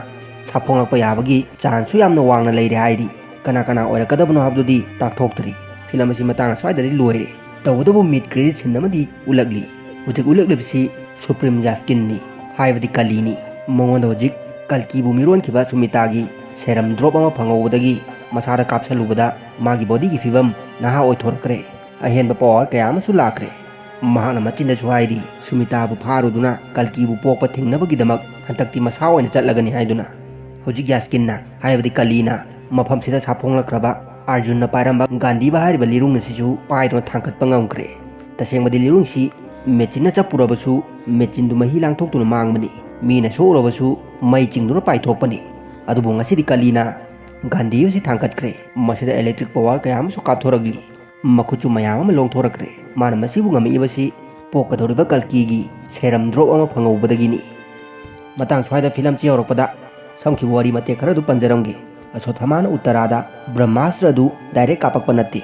ꯁꯥꯐꯣꯡꯂꯛꯄ ꯌꯥꯕꯒꯤ ꯆꯥꯟꯁꯁꯨ ꯌꯥꯝꯅ ꯋꯥꯡꯅ ꯂꯩꯔꯦ ꯍꯥꯏꯔꯤ꯫ ꯀꯅꯥ ꯀꯅꯥ ꯑꯣꯏꯔꯛꯀꯗꯕꯅꯣ ꯍꯥꯏꯕꯗꯨꯗꯤ ꯇꯥꯛꯊꯣꯛꯇ꯭ꯔꯤ꯫ ꯐꯤꯂꯝ ꯑꯁꯤ ꯃꯇꯥꯡ ꯑꯁ꯭ꯋꯥꯏꯗꯗꯤ ꯂꯣꯏꯔꯦ꯫ ꯇꯧꯕꯇꯕꯨ ꯃꯤꯗ ꯀ꯭ꯔꯦꯗꯤꯠ ꯁꯤꯟ ꯑꯃꯗꯤ ꯎꯠꯂꯛꯂꯤ꯫ ꯍꯧꯖꯤꯛ ꯎꯠꯂꯛꯂꯤꯕꯁꯤ ꯁꯨꯄ꯭ꯔꯤꯝ ꯌꯥꯁꯀꯤꯟꯅꯤ, ꯍꯥꯏꯕꯗꯤ ꯀꯂꯤꯅꯤ꯫ ꯃꯉꯣꯟꯗ ꯍꯧꯖꯤꯛ ꯀꯜꯀꯤꯕꯨ ꯃꯤꯔꯣꯟꯈꯤꯕ ꯁꯨꯃꯤꯇꯥꯒꯤ ꯁꯦꯔꯝ ꯗ꯭ꯔꯣꯞ ꯑꯃ ꯐꯪꯍꯧꯕꯗꯒꯤ ꯃꯁꯥꯗ ꯀꯥꯞꯁꯜꯂꯨꯕꯗ ꯃꯥꯒꯤ ꯕꯣꯗꯤꯒꯤ ꯐꯤꯕꯝ ꯅꯍꯥ ꯑꯣꯏꯊꯣꯔꯛꯈ꯭ꯔꯦ꯫ ꯑꯍꯦꯟꯕ ꯄꯋꯥꯔ ꯀꯌꯥ ꯑꯃꯁꯨ ꯂꯥꯛꯈ꯭ꯔꯦ꯫ ꯃꯍꯥꯛꯅ ꯃꯆꯤꯟꯗꯁꯨ ꯍꯥꯏꯔꯤ, ꯁꯨꯃꯤꯇꯥꯕꯨ ꯐꯥꯔꯨꯗꯨꯅ ꯀꯜꯀꯤꯕꯨ ꯄꯣꯛꯄ ꯊꯤꯡꯅꯕꯒꯤꯗꯃꯛ ꯍꯟꯗꯛꯇꯤ ꯃꯁꯥ ꯑꯣꯏꯅ ꯆꯠꯂꯒꯅꯤ ꯍꯥꯏꯗꯨꯅ꯫ ꯍꯧꯖꯤꯛ ꯌꯥꯁꯀꯤꯟꯅ, ꯍꯥꯏꯕꯗꯤ ꯀꯂꯤꯅ, ꯃꯐꯝꯁꯤꯗ ꯁꯥꯐꯣꯡꯂꯛꯈ꯭ꯔꯕ ꯑꯥꯔꯖꯨꯟꯅ ꯄꯥꯏꯔꯝꯕ ꯒꯥꯟꯙꯤꯕ ꯍꯥꯏꯔꯤꯕ ꯂꯤꯔꯨꯡ ꯑꯁꯤꯁꯨ ꯄꯥꯏꯗꯨꯅ ꯊꯥꯡꯒꯠꯄ ꯉꯝꯈ꯭ꯔꯦ꯫ ꯇꯁꯦꯡꯕꯗꯤ ꯂꯤꯔꯨꯡꯁꯤ ꯃꯦꯆꯤꯟꯅ ꯆꯞꯄꯨꯔꯕꯁꯨ ꯃꯦꯆꯤꯟꯗꯨ ꯃꯍꯤ ꯂꯥꯡꯊꯣꯛꯇꯨꯅ ꯃꯥꯡꯕꯅꯤ꯫ ꯃꯤꯅ ꯁꯣꯛꯎꯔꯕꯁꯨ ꯃꯩ ꯆꯤꯡꯗꯨꯅ ꯄꯥꯏꯊꯣꯛꯄꯅꯤ꯫ ꯑꯗꯨꯕꯨ ꯉꯁꯤꯗꯤ ꯀꯂꯤꯅ ꯒꯥꯟꯙꯤꯕꯁꯤ ꯊꯥꯡꯒꯠꯈ꯭ꯔꯦ꯫ ꯃꯁꯤꯗ ꯏꯂꯦꯛꯇ꯭ꯔꯤꯛ ꯄꯋꯥꯔ ꯀꯌꯥ ꯑꯃꯁꯨ ꯀꯥꯞꯊꯣꯔꯛꯂꯤ꯫ ꯃꯈꯨꯠꯁꯨ ꯃꯌꯥꯝ ꯑꯃ ꯂꯣꯡꯊꯣꯔꯛꯈ꯭ꯔꯦ꯫ ꯃꯥꯅ ꯃꯁꯤꯕꯨ ꯉꯝꯃꯛꯏꯕꯁꯤ ꯄꯣꯛꯀꯗꯧꯔꯤꯕ ꯀꯜꯀꯤꯒꯤ ꯁꯦꯔꯝ ꯗ꯭ꯔꯣꯞ ꯑꯃ ꯐꯪꯍꯧꯕꯗꯒꯤꯅꯤ꯫ ꯃꯇꯥꯡ ꯁ꯭ꯋꯥꯏꯗ ꯐꯤꯂꯝꯁꯤ ꯌꯧꯔꯛꯄꯗ ꯁꯝꯈꯤꯕ ꯋꯥꯔꯤ ꯃꯇꯦꯛ ꯈꯔꯗꯨ ꯄꯟꯖꯔꯝꯒꯦ꯫ ꯑꯁꯣꯊꯃꯥꯅ ꯎꯠꯇꯔꯥꯗ ꯕ꯭ꯔꯍꯃꯥꯁꯇ꯭ꯔ ꯑꯗꯨ ꯗꯥꯏꯔꯦꯛ ꯀꯥꯞꯄꯛꯄ ꯅꯠꯇꯦ꯫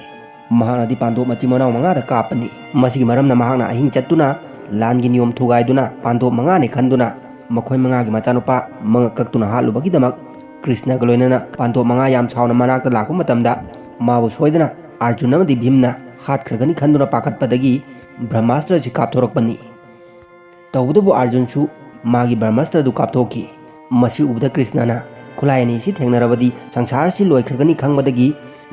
ꯃꯍꯥꯛꯅꯗꯤ ꯄꯥꯟꯗꯣꯞ ꯃꯆꯤꯟ ꯃꯅꯥꯎ ꯃꯉꯥꯗ ꯀꯥꯞꯄꯅꯤ꯫ ꯃꯁꯤꯒꯤ ꯃꯔꯝꯅ ꯃꯍꯥꯛꯅ ꯑꯍꯤꯡ ꯆꯠꯇꯨꯅ ꯂꯥꯟꯒꯤ ꯅꯤꯌꯣꯝ ꯊꯨꯒꯥꯏꯗꯨꯅ ꯄꯥꯟꯗꯣꯞ ꯃꯉꯥꯅꯤ ꯈꯟꯗꯨꯅ ꯃꯈꯣꯏ ꯃꯉꯥꯒꯤ ꯃꯆꯥꯅꯨꯄꯥ ꯃꯉꯛ ꯀꯛꯇꯨꯅ ꯍꯥꯠꯂꯨꯕꯒꯤꯗꯃꯛ ꯀ꯭ꯔꯤꯁꯅꯒ ꯂꯣꯏꯅꯅ ꯄꯥꯟꯗꯣꯞ ꯃꯉꯥ ꯌꯥꯝ ꯁꯥꯎꯅ ꯃꯅꯥꯛꯇ ꯂꯥꯛꯄ ꯃꯇꯝꯗ ꯃꯥꯕꯨ ꯁꯣꯏꯗꯅ ꯑꯥꯔꯖꯨꯟ ꯑꯃꯗꯤ ꯚꯤꯝꯅ ꯍꯥꯠꯈ꯭ꯔꯒꯅꯤ ꯈꯟꯗꯨꯅ ꯄꯥꯈꯠꯄꯗꯒꯤ ꯕ꯭ꯔꯍꯃꯥꯁꯇ꯭ꯔ ꯑꯁꯤ ꯀꯥꯞꯊꯣꯔꯛꯄꯅꯤ꯫ ꯇꯧꯕꯇꯕꯨ ꯑꯥꯔꯖꯨꯟꯁꯨ ꯃꯥꯒꯤ ꯕ꯭ꯔꯍꯃꯥꯁꯇ꯭ꯔ ꯑꯗꯨ ꯀꯥꯞꯊꯣꯛꯈꯤ꯫ ꯃꯁꯤ ꯎꯕꯗ ꯀ꯭ꯔꯤꯁꯅꯅ ꯈꯨꯠꯂꯥꯏ ꯑꯅꯤ ꯑꯁꯤ ꯊꯦꯡꯅꯔꯕꯗꯤ ꯁꯪꯁꯥꯔ ꯑꯁꯤ ꯂꯣꯏꯈ꯭ꯔꯒꯅꯤ ꯈꯪꯕꯗꯒꯤ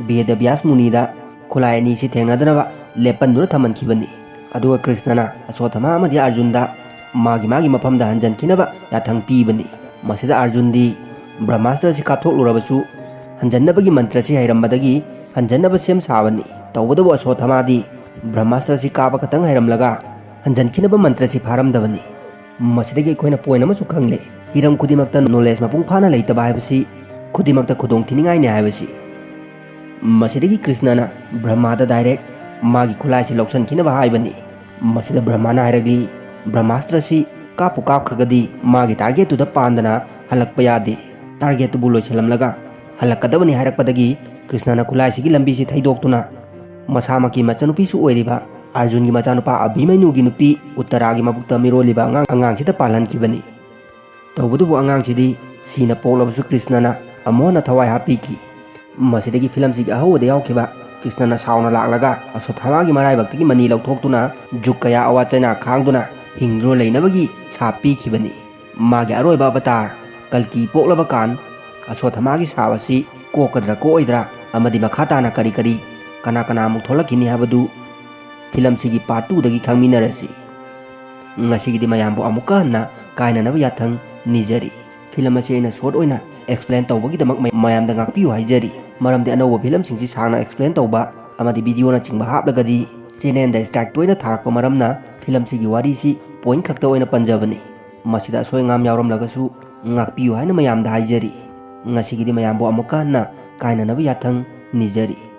ꯕꯦꯗ ꯕ꯭ꯌꯥꯁ ꯃꯨꯅꯤꯗ ꯈꯨꯠꯂꯥꯏ ꯑꯅꯤ ꯑꯁꯤ ꯊꯦꯡꯅꯗꯅꯕ ꯂꯦꯞꯄꯟꯗꯨꯅ ꯊꯝꯍꯟꯈꯤꯕꯅꯤ꯫ ꯑꯗꯨꯒ ꯀ꯭ꯔꯤꯁꯅꯅ ꯑꯁꯣꯊꯃꯥ ꯑꯃꯗꯤ ꯑꯥꯔꯖꯨꯟꯗ ꯃꯥꯒꯤ ꯃꯥꯒꯤ ꯃꯐꯝꯗ ꯍꯟꯖꯟꯈꯤꯅꯕ ꯌꯥꯊꯪ ꯄꯤꯕꯅꯤ꯫ ꯃꯁꯤꯗ ꯑꯥꯔꯖꯨꯟꯗꯤ ꯕ꯭ꯔꯍꯃꯥꯁꯇ꯭ꯔ ꯑꯁꯤ ꯀꯥꯞꯊꯣꯛꯂꯨꯔꯕꯁꯨ ꯍꯟꯖꯟꯅꯕꯒꯤ ꯃꯟꯇ꯭ꯔ ꯑꯁꯤ ꯍꯩꯔꯝꯕꯗꯒꯤ ꯍꯟꯖꯟꯅꯕ ꯁꯦꯝ ꯁꯥꯕꯅꯤ꯫ ꯇꯧꯕꯇꯕꯨ ꯑꯁꯣꯊꯃꯥꯗꯤ ꯕ꯭ꯔꯍꯃꯥꯁꯇ꯭ꯔ ꯑꯁꯤ ꯀꯥꯞꯄ ꯈꯛꯇꯪ ꯍꯩꯔꯝꯂꯒ ꯍꯟꯖꯟꯈꯤꯅꯕ ꯃꯟꯇ꯭ꯔ ꯑꯁꯤ ꯐꯥꯔꯝꯗꯕꯅꯤ꯫ ꯃꯁꯤꯗꯒꯤ ꯑꯩꯈꯣꯏꯅ ꯄꯣꯏꯟ ꯑꯃꯁꯨ ꯈꯪꯂꯦ, ꯍꯤꯔꯝ ꯈꯨꯗꯤꯡꯃꯛꯇ ꯅꯣꯂꯦꯖ ꯃꯄꯨꯡ ꯐꯥꯅ ꯂꯩꯇꯕ ꯍꯥꯏꯕꯁꯤ ꯈꯨꯗꯤꯡꯃꯛꯇ ꯈꯨꯗꯣꯡ ꯊꯤꯅꯤꯡꯉꯥꯏꯅꯤ ꯍꯥꯏꯕꯁꯤ꯫ ꯃꯁꯤꯗꯒꯤ ꯀ꯭ꯔꯤꯁꯅꯅ ꯕ꯭ꯔꯍꯃꯥꯗ ꯗꯥꯏꯔꯦꯛ ꯃꯥꯒꯤ ꯈꯨꯠꯂꯥꯏꯁꯤ ꯂꯧꯁꯤꯟꯈꯤꯅꯕ ꯍꯥꯏꯕꯅꯤ꯫ ꯃꯁꯤꯗ ꯕ꯭ꯔꯍꯃꯥꯅ ꯍꯥꯏꯔꯛꯂꯤ, ꯕ꯭ꯔꯍꯃꯥꯁꯇ꯭ꯔ ꯑꯁꯤ ꯀꯥꯞꯄꯨ ꯀꯥꯞꯈ꯭ꯔꯒꯗꯤ ꯃꯥꯒꯤ ꯇꯥꯔꯒꯦꯠꯇꯨꯗ ꯄꯥꯟꯗꯅ ꯍꯜꯂꯛꯄ ꯌꯥꯗꯦ꯫ ꯇꯥꯔꯒꯦꯠꯇꯨꯕꯨ ꯂꯣꯏꯁꯤꯜꯂꯝꯂꯒ ꯍꯜꯂꯛꯀꯗꯕꯅꯤ ꯍꯥꯏꯔꯛꯄꯗꯒꯤ ꯀ꯭ꯔꯤꯁꯅꯅ ꯈꯨꯠꯂꯥꯏꯁꯤꯒꯤ ꯂꯝꯕꯤꯁꯤ ꯊꯩꯗꯣꯛꯇꯨꯅ ꯃꯁꯥꯃꯛꯀꯤ ꯃꯆꯟꯅꯨꯄꯤꯁꯨ ꯑꯣꯏꯔꯤꯕ ꯑꯥꯔꯖꯨꯟꯒꯤ ꯃꯆꯥꯅꯨꯄꯥ ꯑꯚꯤꯃꯩꯅꯨꯒꯤ ꯅꯨꯄꯤ ꯎꯠꯇꯔꯥꯒꯤ ꯃꯕꯨꯛꯇ ꯃꯤꯔꯣꯜꯂꯤꯕ ꯑꯉꯥꯡ, ꯑꯉꯥꯡꯁꯤꯗ ꯄꯥꯜꯍꯟꯈꯤꯕꯅꯤ꯫ ꯇꯧꯕꯇꯕꯨ ꯑꯉꯥꯡꯁꯤꯗꯤ ꯁꯤꯅ ꯄꯣꯛꯂꯕꯁꯨ ꯀ꯭ꯔꯤꯁꯅꯅ ꯑꯃꯨꯛ ꯍꯟꯅ ꯊꯋꯥꯏ ꯍꯥꯞꯄꯤꯈꯤ꯫ ꯃꯁꯤꯗꯒꯤ ꯐꯤꯂꯝꯁꯤꯒꯤ ꯑꯍꯧꯕꯗ ꯌꯥꯎꯈꯤꯕ ꯀ꯭ꯔꯤꯁꯅꯅ ꯁꯥꯎꯅ ꯂꯥꯛꯂꯒ ꯑꯁꯣꯊꯥꯃꯥꯒꯤ ꯃꯔꯥꯏꯕꯛꯇꯒꯤ ꯃꯅꯤ ꯂꯧꯊꯣꯛꯇꯨꯅ ꯖꯨꯛ ꯀꯌꯥ ꯑꯋꯥ ꯆꯩꯅꯥ ꯈꯥꯡꯗꯨꯅ ꯍꯤꯡꯗꯨꯅ ꯂꯩꯅꯕꯒꯤ ꯁꯥꯞ ꯄꯤꯈꯤꯕꯅꯤ꯫ ꯃꯥꯒꯤ ꯑꯔꯣꯏꯕ ꯑꯕꯇꯥꯔ ꯀꯜꯀꯤ ꯄꯣꯛꯂꯕ ꯀꯥꯟ ꯑꯁꯣꯊꯥꯃꯥꯒꯤ ꯁꯥꯞ ꯑꯁꯤ ꯀꯣꯛꯀꯗ꯭ꯔꯥ ꯀꯣꯛꯑꯣꯏꯗ꯭ꯔꯥ ꯑꯃꯗꯤ ꯃꯈꯥ ꯇꯥꯅ ꯀꯔꯤ ꯀꯔꯤ ꯀꯅꯥ ꯀꯅꯥ ꯑꯃꯨꯛ ꯊꯣꯛꯂꯛꯈꯤꯅꯤ ꯍꯥꯏꯕꯗꯨ ꯐꯤꯂꯝꯁꯤꯒꯤ ꯄꯥꯔꯠ ꯇꯨꯗꯒꯤ ꯈꯪꯃꯤꯟꯅꯔꯁꯤ꯫ ꯉꯁꯤꯒꯤꯗꯤ ꯃꯌꯥꯝꯕꯨ ꯑꯃꯨꯛꯀ ꯍꯟꯅ ꯀꯥꯏꯅꯅꯕ ꯌꯥꯊꯪ ꯅꯤꯖꯔꯤ꯫ ꯐꯤꯂꯝ ꯑꯁꯤ ꯑꯩꯅ ꯁꯣꯔꯠ ꯑꯣꯏꯅ ꯑꯦꯛꯁꯄ꯭ꯂꯦꯟ ꯇꯧꯕꯒꯤꯗꯃꯛ ꯃꯌꯥꯝꯗ ꯉꯥꯛꯄꯤꯌꯨ ꯍꯥꯏꯖꯔꯤ꯫ ꯃꯔꯝꯗꯤ ꯑꯅꯧꯕ ꯐꯤꯂꯝꯁꯤꯡꯁꯤ ꯁꯥꯡꯅ ꯑꯦꯛꯁꯄ꯭ꯂꯦꯟ ꯇꯧꯕ ꯑꯃꯗꯤ ꯚꯤꯗꯤꯑꯣꯅꯆꯤꯡꯕ ꯍꯥꯞꯂꯒꯗꯤ ꯆꯦꯅꯦꯜꯗ ꯁ꯭ꯇ꯭ꯔꯥꯏꯛ ꯇꯣꯏꯅ ꯊꯥꯔꯛꯄ ꯃꯔꯝꯅ ꯐꯤꯂꯝꯁꯤꯒꯤ ꯋꯥꯔꯤꯁꯤ ꯄꯣꯏꯟꯠ ꯈꯛꯇ ꯑꯣꯏꯅ ꯄꯟꯖꯕꯅꯤ꯫ ꯃꯁꯤꯗ ꯑꯁꯣꯏ ꯑꯉꯥꯝ ꯌꯥꯎꯔꯝꯂꯒꯁꯨ ꯉꯥꯛꯄꯤꯌꯨ ꯍꯥꯏꯅ ꯃꯌꯥꯝꯗ ꯍꯥꯏꯖꯔꯤ꯫ ꯉꯁꯤꯒꯤꯗꯤ ꯃꯌꯥꯝꯕꯨ ꯑꯃꯨꯛꯀ ꯍꯟꯅ ꯀꯥꯏꯅꯅꯕ ꯌꯥꯊꯪ ꯅꯤꯖꯔꯤ꯫